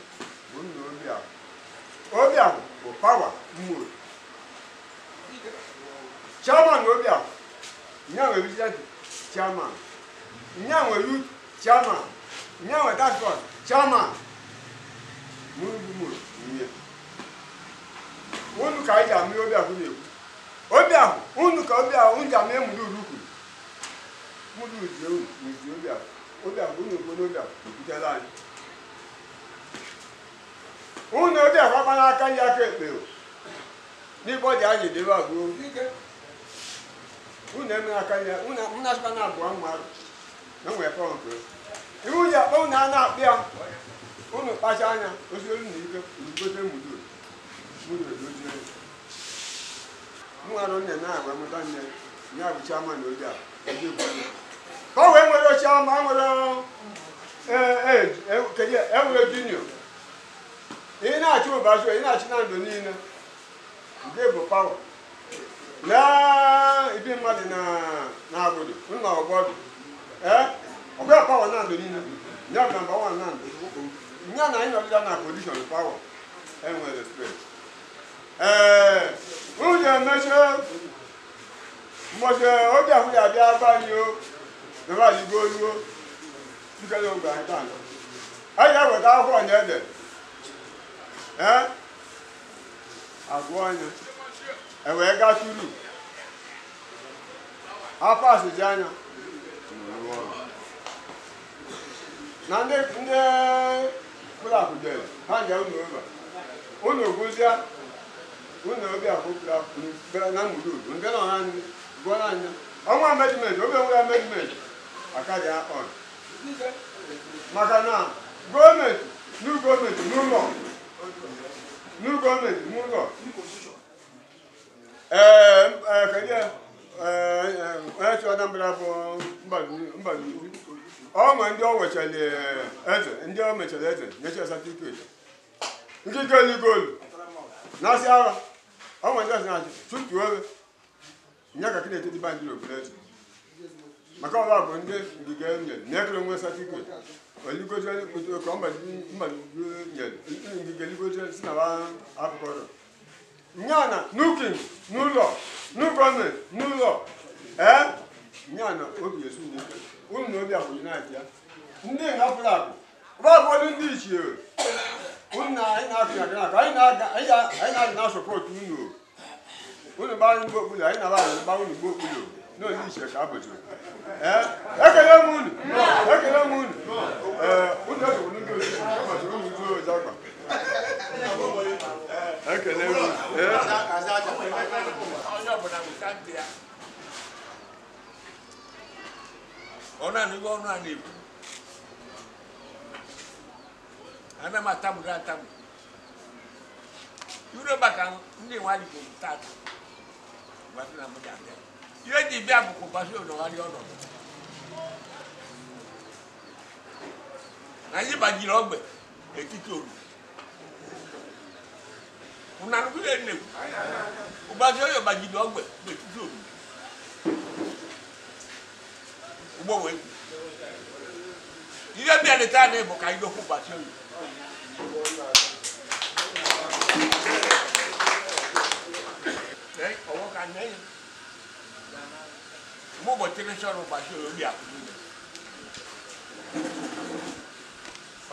bụ nna obi ahụ obi ahụ bụ pawa mmụọ otu chairman obi ahụ nya nwe vigilant chairman nya nwe youth chairman nya nwe task force chairman mụ nye unu ka anyị ji amị obi ahụ na-ekwu obi ahụ unu ka obi ahụ unu ji amị mụrụ uru kwuru mụrụ uzie unu uzie obi ahụ obi ahụ unu ekwu n'obi ahụ ekwutela anyị unu obi ahụ akpa n'aka ya aka ekpe o n'igbo dị anyị debe agụ unu eme aka ya unu asịkwa na abụọ mmadụ na nwee pọmpụ iwu ji akpọ unu a na-akpị ya unu kpacha anya ozi olu na ike ugote mụduru mụduru edozie mụ arụ nne na agwa mụta nne ya bụ chairman obi ahụ ka o wee nwere chairman nwere enwere junior ị na-achị ụbọchị ị na-achị na ndụ niile nke bụ pawa lee ibi mmadụ na agbụdụ nna ọgbọdụ ee ọgwa pawa na ndụ niile ya bụ nọmba wan na ndụ ya na anyị nọdịda na pozishọn pawa enwere spes ee unu ga-emechi mbọchị obi ahụ ya abịa gba anyị o nọba anyị goluo nkele ogbe anyị taa anyị ga-eweta akwụkwọ na ede ee agụọ anya ewee gaa turu apasị ji anya na ndị ụlọakụ jere ha nje unu ova unu gụzie unu obi akụ na mụrụ nke nọ na ndị gụọ na anya ọnwa amediment obi onwere amediment aka dị on maka na gọọmenti nu gọọmenti n'ụlọ nu gọọmenti n'ụlọ ee kedu onye chọrọ Anambra bụ Mbanugu ọ nwe ndị o wechara eze ndị o mechara eze nyechara satifiketi nkike eligolu na-asị agha ọ nwe ndị ọsị na-achị tutuo obe nye ka kịna etiti bandị n'obodo eze maka ọba bụ ndị ngige nyere na-ekere nwe satifiketi oligozie ka Mbanugu nyere ngige eligozie si na akụkọrọ nyana nukin n'ụlọ nu gọọmenti n'ụlọ ee nyana obi esu n'ike unu na obi akwụghị na-achị ya ndị ngafere akụ ụbọdụ ndị ichie unu na anyị na-akụ ya aka anyị na-aga na sọpọtụ unu unu gbaa anyị mgbe okpuru anyị na-aba anyị gba unu mgbe okpuru na ndị ichie ka abụjiri ee ekele m unu ekele m unu ee unu esogbu ndị ozi agbachiri unu zuo ozi akpa ekele m ee onye ọbụla weta ntị ya ọ na-anụghị ọnụ a na-ekwu ana m atamụrụ atamụ ure maka ndị nwaanyị tata ihe ji bịa bụkwa ụbọchị ụnọgharị ọnọdụ na anyị banyere ogbe etiti oru ụnanụkwụle nnekwu ụbọchị onye banyere ogbe n'etiti oru ụgbọ wee ihe bịa leta na bụ ka anyị dokwu ụbọchị oyi ọwọ́ ka nẹ́yìn mú bọ̀ tẹ́lẹ̀sọ̀rọ̀ ụbọchị oyi obi akụ niile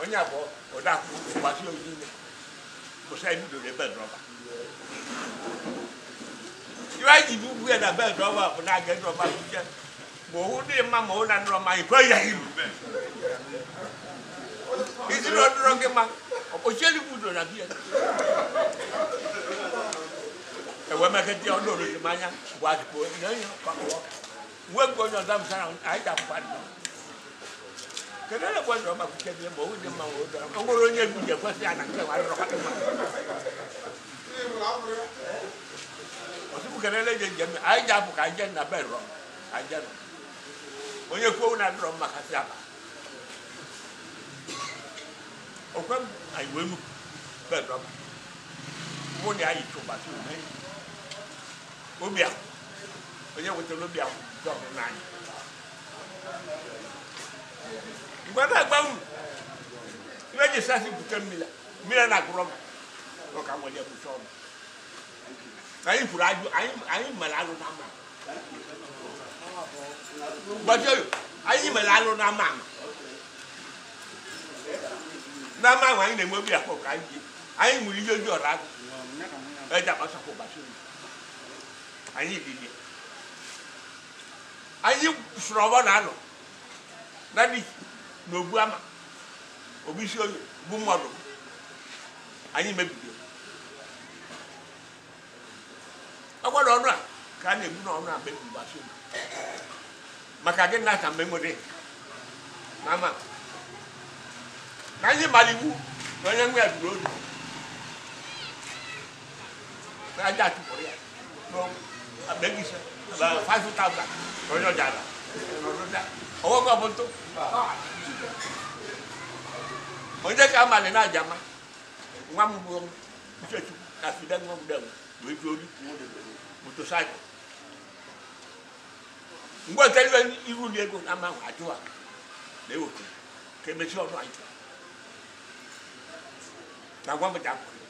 onye abụọ ọdakụ ụbọchị oyi niile kwụsị anyị bidoro ebe drọba iwe anyị ji bugbu ya na be drọba bụ na aga drọba buje ma ohu dị mma ma ohu na nrọ ma ikwe ya iru isi na ọdụrọ gị mma ọkpọchi eluigwe udo na biya ewe mekete ọnụ oriri mmanya bụ adịkpo na enyi ọkpọ nwe nke onye ọzọ msara anyị ga-akwụkwa dị Kedu onye gwa ọba kwuchebe ma o dị mma o dara ọ nwere onye egwu ji ekwesị ya na nke wa rọrọ mma ọsịbụ kelele je njem anyị ji apụ ka anyị jee na be rọ anyị jee nọ onye kwuo na adịrọ mma kasị aba okwe m anyị wee nupụ be rọba mụ na anyị chụbasị ome obi ahụ onye wetara obi ahụ jọrọ n'anya mgbe na-agba unu ibe ji sasị bute mmiri mmiri na-agụrọ m ọka nwere ebuche ọnụ anyị kwuru ajụ anyị mere alụ na ama gbajie anyị mere alụ na ama ama na ama ahụ anyị na-enwe obi akpọ ka anyị ji anyị nwere ihe oji ọra agụ eji akpasakwa ụbọchị anyị lilie anyị sụrụ ọgbọ na anọ na dị n'ogbu ama obu isi oyi bụ mmadụ anyị mebiri ọgbọdọ ọnụ a ka a na-egbu n'ọnụ a mebiri gbasi maka gị na aka mgbe nwere na ama na anyị mara iwu na onye nwe ya duru olu na aja achụpụrụ ya n'abegise 5,000 na onye ọja ala ọwọ́ kọ́ bó tó onye ka amalị na ajama nwa m bụ uchechu na fide nwa m dewu wee ju ori motosaịkụl mgbe oteliwe iru na ego na ama ajụwa na ewoke ka emechi ọnụ anyị na gwa m ji akwụkwọ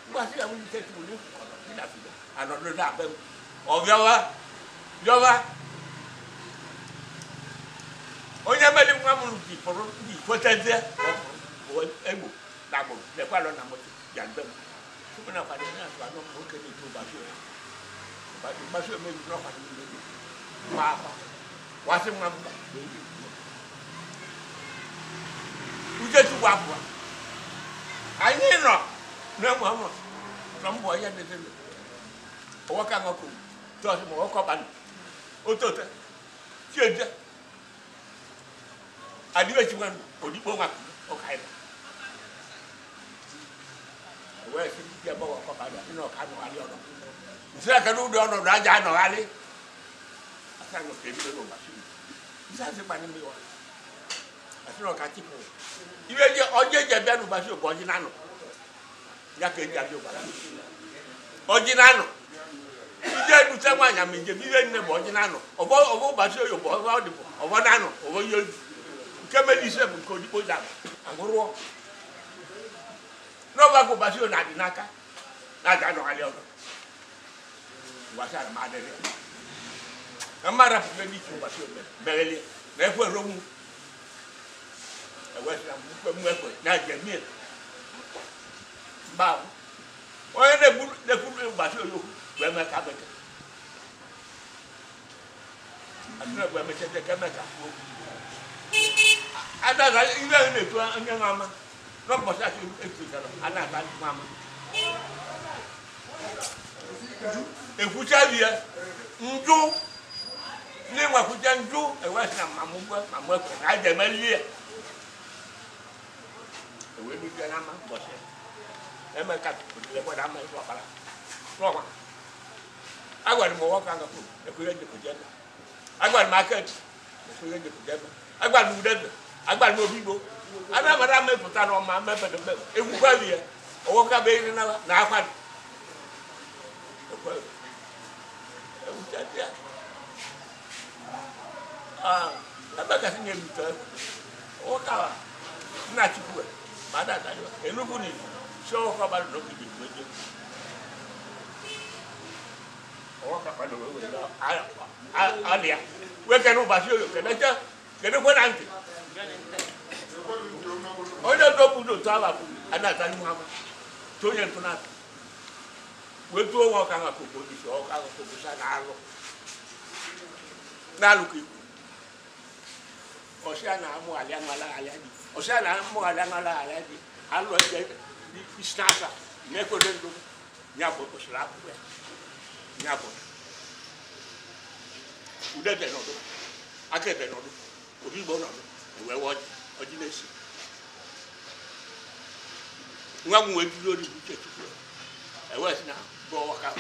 mgbe asị ya nwunye uchechu bụ n'efu kọrọ dị na fide anọdụ na abe m ọ bịawa bịawa onye mere nwa m ji pụrụ ji kwetezie egbo na agbụrụ lekwa alọ na moto ya mbe m tupu na kwado onye asụ anọ m nwoke na-eto ụbasị ụbasị omebi n'ọkwado mmebi ma akwa wasị nwa m Uchechukwu apụa anyị nọ na-enwe ọnụ na mbọ ihe dị ọwọka ṅọkụ tọọsị ma ọkọ banụ otote chieje adiwechi nwa odigbo nwa ọka ịba wee sị ndị agbọghọ ọkọ banụ adị na ọka anọghalị ọnọ nsị aka n'ụdị ọnọdụ aja anọghalị asa nọ ka ebido n'ụbọchị nsị asị gbanye mmiri wa asị na ọka chịpụ iwe je ọjị eji abịa n'ụbọchị bụ ọjị na anọ ya ka eji abịa ụbara ọjị na anọ ije edute nwaanyị ama njem ihe nne bụ ọjị na anọ ọbọ ụbọchị oyi bụ ọbọ ọdịbụ ọbọ na anọ ọbọ ihe oyi nke mere ise bụ nke odigbo ji aṅụrụọ n'ọba ka ụbọchị oyi na-adị n'aka na-aja anọghalị ọzọ ụbọchị ana m adịrị na mmadụ apụghị n'ike ụbọchị oyi meghelie na ekwe ronwu ewesịra m ekwe na jemie mba onye na-ekwuru ụbọchị oyi okwu wee mee ka bekee atụrụ egbe emechete ka eme ka kwuo adaza ibe ahụ na-etu onye nwe ama n'ụbọchị asị etuchara a na-ata nwa ama ekwuchabi ya njụ ndị nwakwucha njụ ewesị na mamụgwe mamụ ekwe na aja emelie ya ewee duje n'ama ụbọchị eme ka lekwe na ama ịsụ ọkpara n'ọkwa agwara m ọwọ ka ngakwu ekwere njekwu agwara m aka ekwere njekwu agwara m udeze agwara m obi igbo anabara mepụta n'ọma mepere mmepe egwukwa ya ọwọ ka bụ eri na na akwa ebe kasị na-ebute ọwọ ka nna chukwu ma ada enugwu na igbo si ọwọ ka gbara n'oge igbo eje ọwọ ka gbara n'oge alịa wee kene ụbọchị oyo keneche kenekwe na ntị onye ndọpụ n'otu awa bụ a na-ata ihu ama tụ onye ntụ na-atụ wee tụọ nwa ọka nwa koko isi ọka nwa koko sa na-alụ na-alụ ka ikwu ọsịa na-amụ alịa nwala alịa dị ọsịa na-amụ alịa nwala alịa dị alụ ebe isi n'aka na-ekwere ndụ ya bụ usoro akwụkwọ ya ya bụ udede nọdụ aka ebe nọdụ obi igbo nọdụ Ewe ọjị ọjị na-esi. Nwa m wee juru ori uche Chukwu. Ewe si na bụ ọka.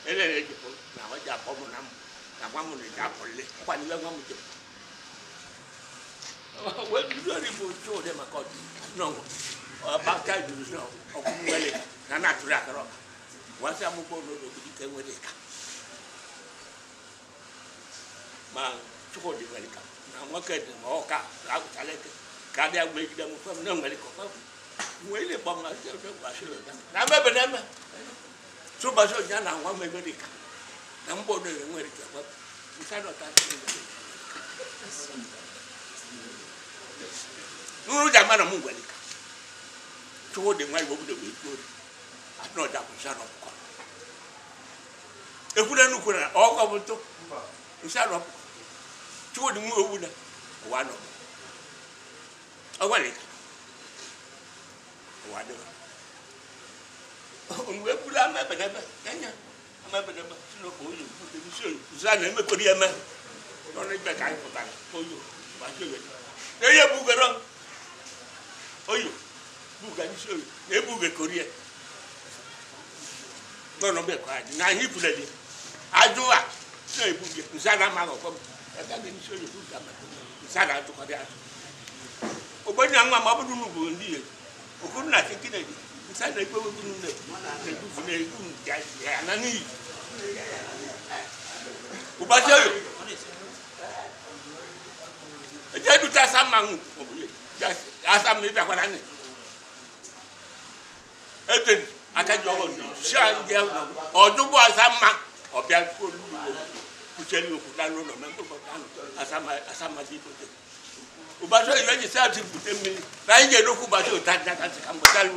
Elele ejepụ na ọjị akpọ m na m na nwa m na-eji apụlị. Ọkwa n'iwe nwa m jepụ. Wee juru ori bụ Chukwudị maka ọjị n'ọnwa. Ọbata juru si ọkwụ nwere na na-atụrụ akara ọka. Wasi amụkpọ n'obodo ike nwere ka. Ma Chukwudị nwere ka. Na nwoke dị ma ọka agụchala eke ka abịa megide m fem na nwere ka ọka nwere ịkpọ m na mebe na eme tụbọchị ụnya na nwa m nwere ka na mgbọ na nwere ka nụrụ ji ama na m nwere ka Chukwudị nwa igbo obodo wee tuo atụ na ọja bụ nsị anọ pụkọ ekwure nnukwu na ọkọ bụ ntụ nsị anọ pụkọ Chukwudị nwa owu na ụwa nọ ọgwalị ụwa dịghị mgbe ekwuru ama ebenebe enya ama ebenebe si n'ofe oyi isi oyi nsị a na-emekọrọ ya eme n'ọnụ ikpe ka anyị pụtara oyi gbasi oyi na ihe bugoro oyi buga isi oyi na ebugekọrọ ya n'ọnụ mgbe ka anyị na anyị kwuleli ajụ a si na ebuge nsị a na-amaghị ọkpọ m ogbenye nwa ma ọ bụrụ na bụ ndị ya okuru na chikinedi nsa na ekwe wegwu nne na-edufu na egwu ya na n'iyi ụbọchị oyo eje eduta asa mma nwụ asa mma ịbịakwara nne ete aka ji ọgọ si ndị ọdụgbọ asa mma ọbịa olugbo kucheli okwu na n'ụlọ mgbe asamadi dote ụbọchị oyi eji sị atụ bute mmiri na anyị ga-edokwu ụbọchị ụta dị aka ka mgbe talụ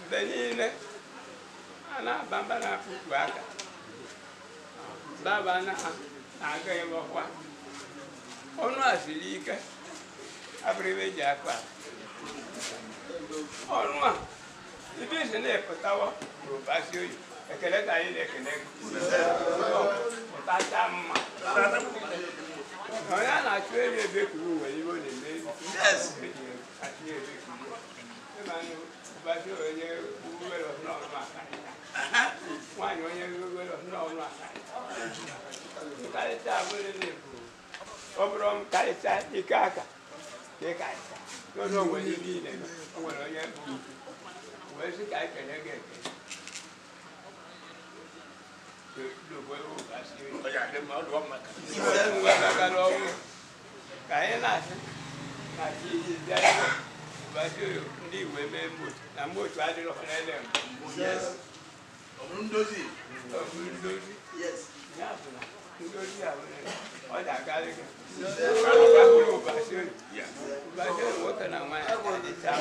Mgbe niile a na-aba mba na-akpụkpụ aka baba na-aga ịlọkwa ọnụ a siri ike abụrụ ebe eji akpa ọnụ a ibe isi na-epụtawa ụbasi oyi ekele ka anyị na-ekele pụtacha mma onye a na-achụ elu ebe kuru nwere iwe ọ na-eme achụ ebe kuru ụbasi onye were n'ọnụ aka nwaanyị onye were n'ọnụ aka nkarịta abụrụ na-ebu ọ bụrụ m karịta ike aka ka ịkarịta n'ọnụ onwere ihe niile o nwere onye bụ wee sị ka ekele gị ekele ka anyị na-asị na chi bịa ụbasi ndị igwe mee mmotu na mmotu adịrọ n'ele mbụ ọ bụrụ ndozi ọ bụrụ ndozi ya bụ na ndozi a ọ ga-agarị gị gakwuru ụbasi oyi ụbasi oyi nwoke na nwaanyị adịcha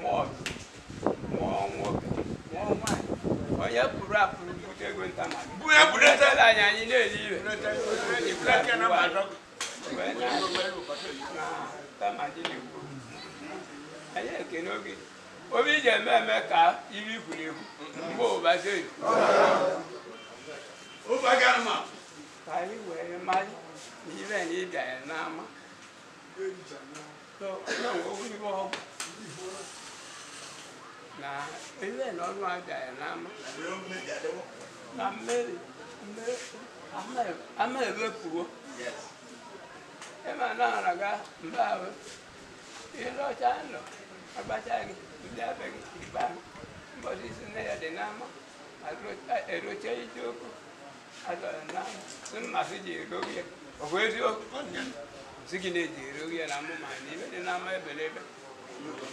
mụọ mụọ nwoke mụọ nwaanyị onye pụrụ apụrụ bute ego nta ma anyị anyị na-eli ibe anyị ekene oge obi ji eme eme ka ibe kwuru ekwu mgbe ụbasi oyi ka anyị wee mara na ibe na ịbịa ya n'ama na ibe na ọnụ abịa ya n'ama na mmeri ama ewepụwo ịma na araga mba ahụ ịlọcha nọ agbacha gị ndị abịa gị ikpe ahụ mbọchị isi nne ya dị n'ama eroche ije okwu azọrọ n'ama sị mmasị ji eroghị ya ọ bụ eziokwu sị gị na-eji eroghị ya na mụ ma na ibe dị n'ama ebelebe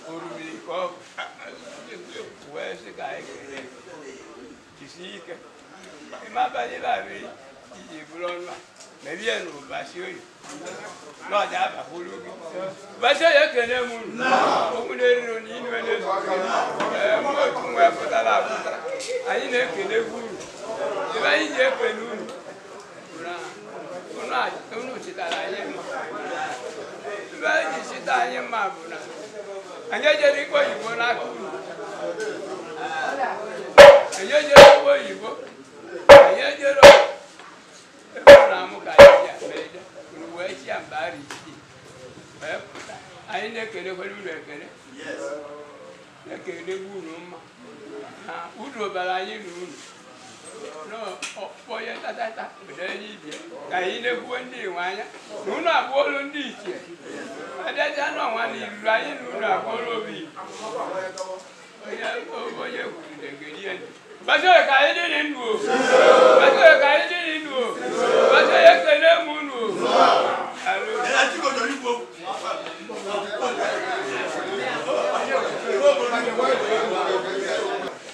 orumiri ka ọ bụ wee sị ka anyị kelee jisie ike ịma abalị abịa iji bụrụ ọnụ a mebie na ụbasi oyi n'ọja abakwuru gị ụbasi oyi ekele m unu okwu na-eriro na inu na-ezu mụ otu nwe pụtara apụta anyị na-ekele unu ebe anyị ji ekele unu unu chịtara anyị mma ebe anyị ji chịta anyị mma bụ na anyị ejere ikpe oyibo n'aka unu anyị ejere ikpe oyibo anyị ejere ebe ọ na-amụ ka anyị ji ama eje unu wee chi ya mgbe ara isii wee pụta anyị na-ekelekwere unu ekele na-ekele unu mma na uru bara anyị na unu n'ọkpọnye tatata onye ibie ka anyị na-ekwuwe ndị inwe anya na unu abụọlụ ndị ichie abịacha n'ọnwa na iruru anyị na unu abụọlụ obi onye kwuru na-egeri ntị Bàṣẹ ka anyị dị ndụ o Bàṣẹ ka anyị dị ndụ o Bàṣẹ ekele m unu o.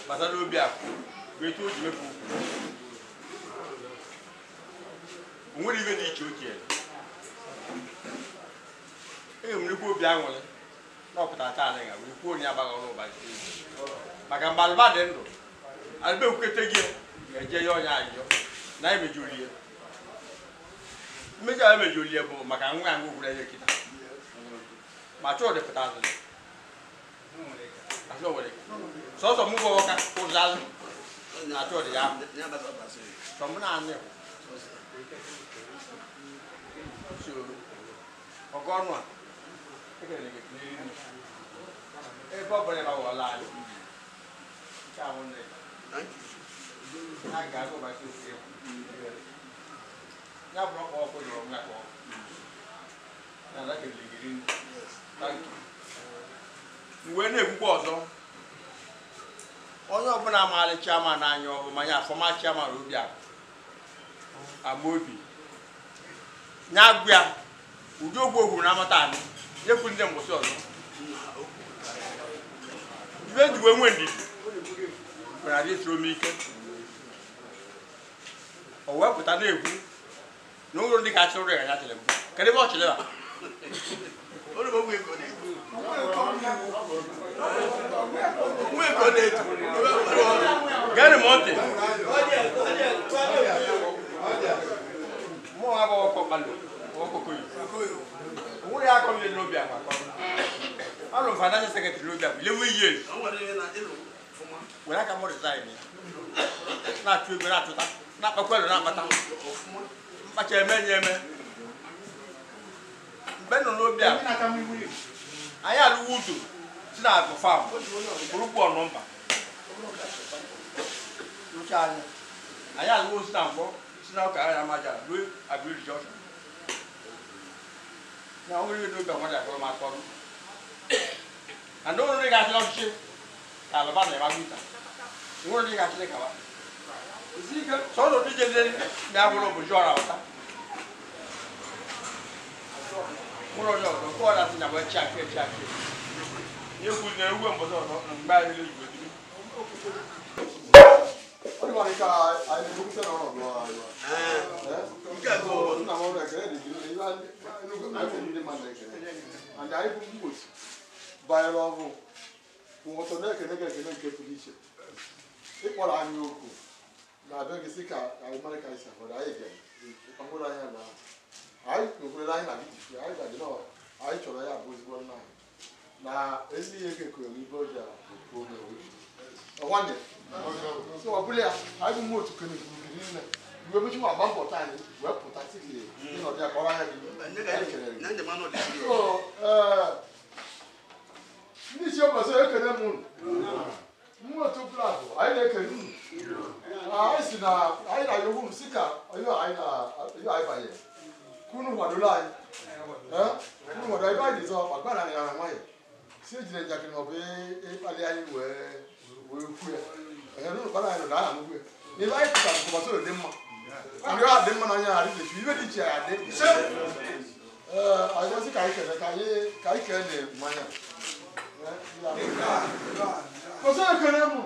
Gbasara obi akụ bụ etu o ji mefu o nwere ibe dị iche ochie e nwere nnukwu obi aṅụrị na ọpụtara taa anyị ga wee kwuo onye agbaghị ọrụ ụbọchị maka mgbe alụba dị ndụ alụba ekwukete gị ga-eje ya ọnya ayọ na emejolie mmejọ emejolie bụ maka nwa aṅụ gwuru ya kịta ma chọọ pụta azụ sọsọ mụ bụ ọka ụzọ azụ na chọọ dị ya sọ mụ na anị so ọgọ ọnụ a ekele gị ebe ọ bụla ịgbawọla anyị nke ahụ nne a ga-agụ ụbọchị ofe ya bụrụ ọkpa ọkụ jụrụ nwa ka ọ na ala kelere gị rinne. Mgbe na-ekwukwa ọzọ onye ọbụla maara chairman anya ọ bụ manya afọma chairman obi amaobi nya agwụ ya ụdị ogwu ogwu na amata anyị nyekwu ndị mbụsị ọzọ ibe ji wee nwee ndidi nwere adị siri ome ike O wepụta na-ekwu na ụlọ ndị ka chịrị ya chịrị mbụ. Kedu ebe ọ chịrị ya? Geenụ m ntị. Mụ nwa bụ ọkọ mmadụ, ọkụkọ Igbo. Onwere akọ m n'obi akwa akọ. Alụ m financial secretary n'obi akwa 11 years. Were aka m resign ya. Na-achụ ego na-achụta, na-akpakwa elu na-akpata. Mkpacha eme nye eme. Mgbe nọ n'obi a, anyị alụwo udo si na agụ fam, bụrụkwu ọnụmba. Anyị alụwo si na nkwọ, si na ụka anyị amaja ruo Agiri Junction. Na ọ nwere n'obi akwa dị akọrọ m akọrọ. And ụlọ ndị ga-achị ọchịchị ka alaba na ebe agwụta. Nwere ndị ga-achịrị kawa. Sọ̀rọ̀ ndị jere na-abụrụ bụ jọrọ ụta. Ụlọ ọjọọ ọzọ nke ọra sị na bụ echi aka echi aka. Ihe kwuru na ewu mbọsị ọzọ na mgbe anyị riri igwe dịrị. Ọ dịkwa ka anyị na-ekwupụta na ọnọdụ anyị. Nke a bụ nna m ọrụ ekele dị gị ndị mmadụ ekele. And anyị bụ mgbochi banyere ọhụụ bụ ọtọ na-ekele gị ekele nke pụrụ iche. Ịkpọrọ anyị okwu na-abịa gị sị ka anyị mara ka anyị si ahụrụ anyị bịara ọhụrụ anyị na anyị nwekwara anyị na gị jifi anyị ga-adị na anyị chọrọ ya bụ ezigbo nna anyị na ezi ihe kekere ibe o ji ekwu ome ọnwanne so ọ bụla ya anyị bụ mmụọ otu kene gị niile mgbe emechi nwa agba mbọ taa anyị wee pụta sị gị ịnọdụ ya kọrọ anya gị anyị kelere gị. So ndị isi ọbọsị ekele m unu mmụọ otu plabụ anyị na-ekele unu. Anyị si na anyị na-ayọ unu si ka ihe anyị banyere ka unu kwadola anyị unu kwado ebe anyị zọ gbara anyị ara nwayọ si ejire njakịrị maọbụ ịkpali anyị wee kwu ya ee unu kpara anyị nọ na aha m kwu ya n'ebe anyị pụtara nke ọbọsị dị mma ndị ọ dị mma na anya adị dechu ibe dị iche adị ee anyị gosi ka anyị kele ka anyị kele mmanya. Ọsọ ekele mụ.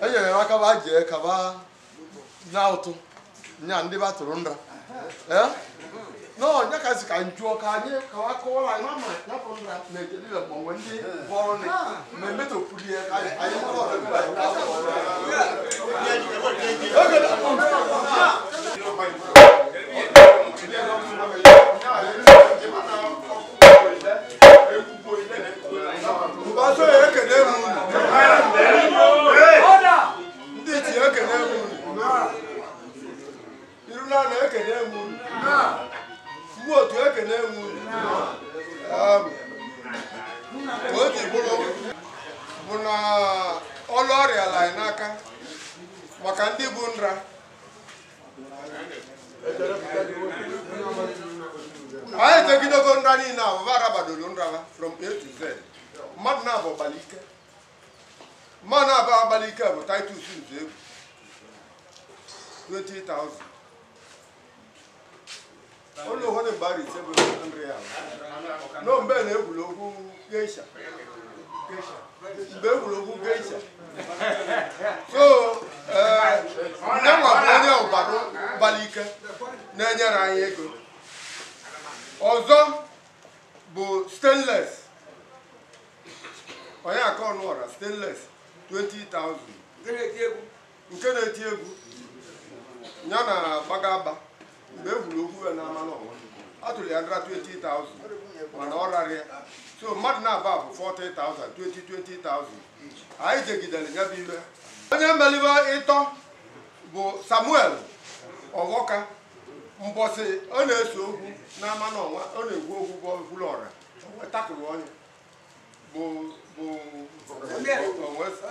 Enyere aka ba jee ka ba na ụtụ nya ndị ba tụrụ nra ee no nya ka si ka njụọ ka anyị ka wa kọwara anyị ma ya bụ nra na-ejedile ma onwe ndị bọrụ ni ma emetopụrụ ya ka anyị mara ọdịbịa oge na Mbaso ekele m unu. Ndị ichie ekele m unu. Irula na ekele m unu. Mmụọ otu ekele m unu. Ka o ji bụrụ bụ na ọlụ ọrịa la anyị n'aka maka ndị bụ nra. Anyị ejegidego nra niile abụba arabadoro nra from A to Z. Mmadụ na-abụ abalị ike. Mmadụ na-abụ abalị ike bụ Titus Nzegwu 20,000. Ụlọ ụfọdụ mgbe ise bụ nri ya. No mgbe na-egwuru okwu geisha. Mgbe egwuru okwu geisha. So nne nwa bụ onye ụbarụ gbara ike na-enyere anyị ego. Ọzọ bụ stainless. Onye aka ọnụ ọra stainless 20,000. Nke na-eti egwu ya na gbaga agba mgbe e gwuru okwu ya n'ama n'ọnwa a tụrụ ya ndara 20,000 mana ọ rara ya so mmadụ na-aba bụ 40,000 20,000 anyị jegidere ya bụ iwe. Onye melibe ịtọ bụ Samuel Ọghọka. Mbọsị ọ na-eso okwu n'ama n'ọnwa ọ na-ekwu okwu bụ okwulu ọra takụrụ ọnya bụ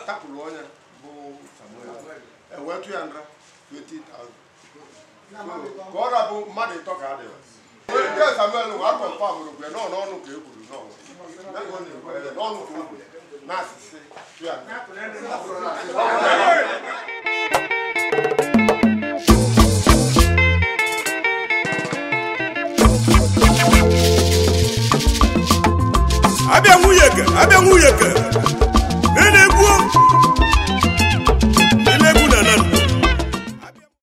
takụrụ ọnya bụ Samuel ewetu ya ndara 20,000. Ka ọ rabụ mmadụ ịtọ ka adịghị. Nke Samuel nwa kọnfam rugwe n'ọnụ ka e kwuru n'ọnụ ka o kwuru na-asịsị ya. Abịa nwunye ke, abịa nwunye ke.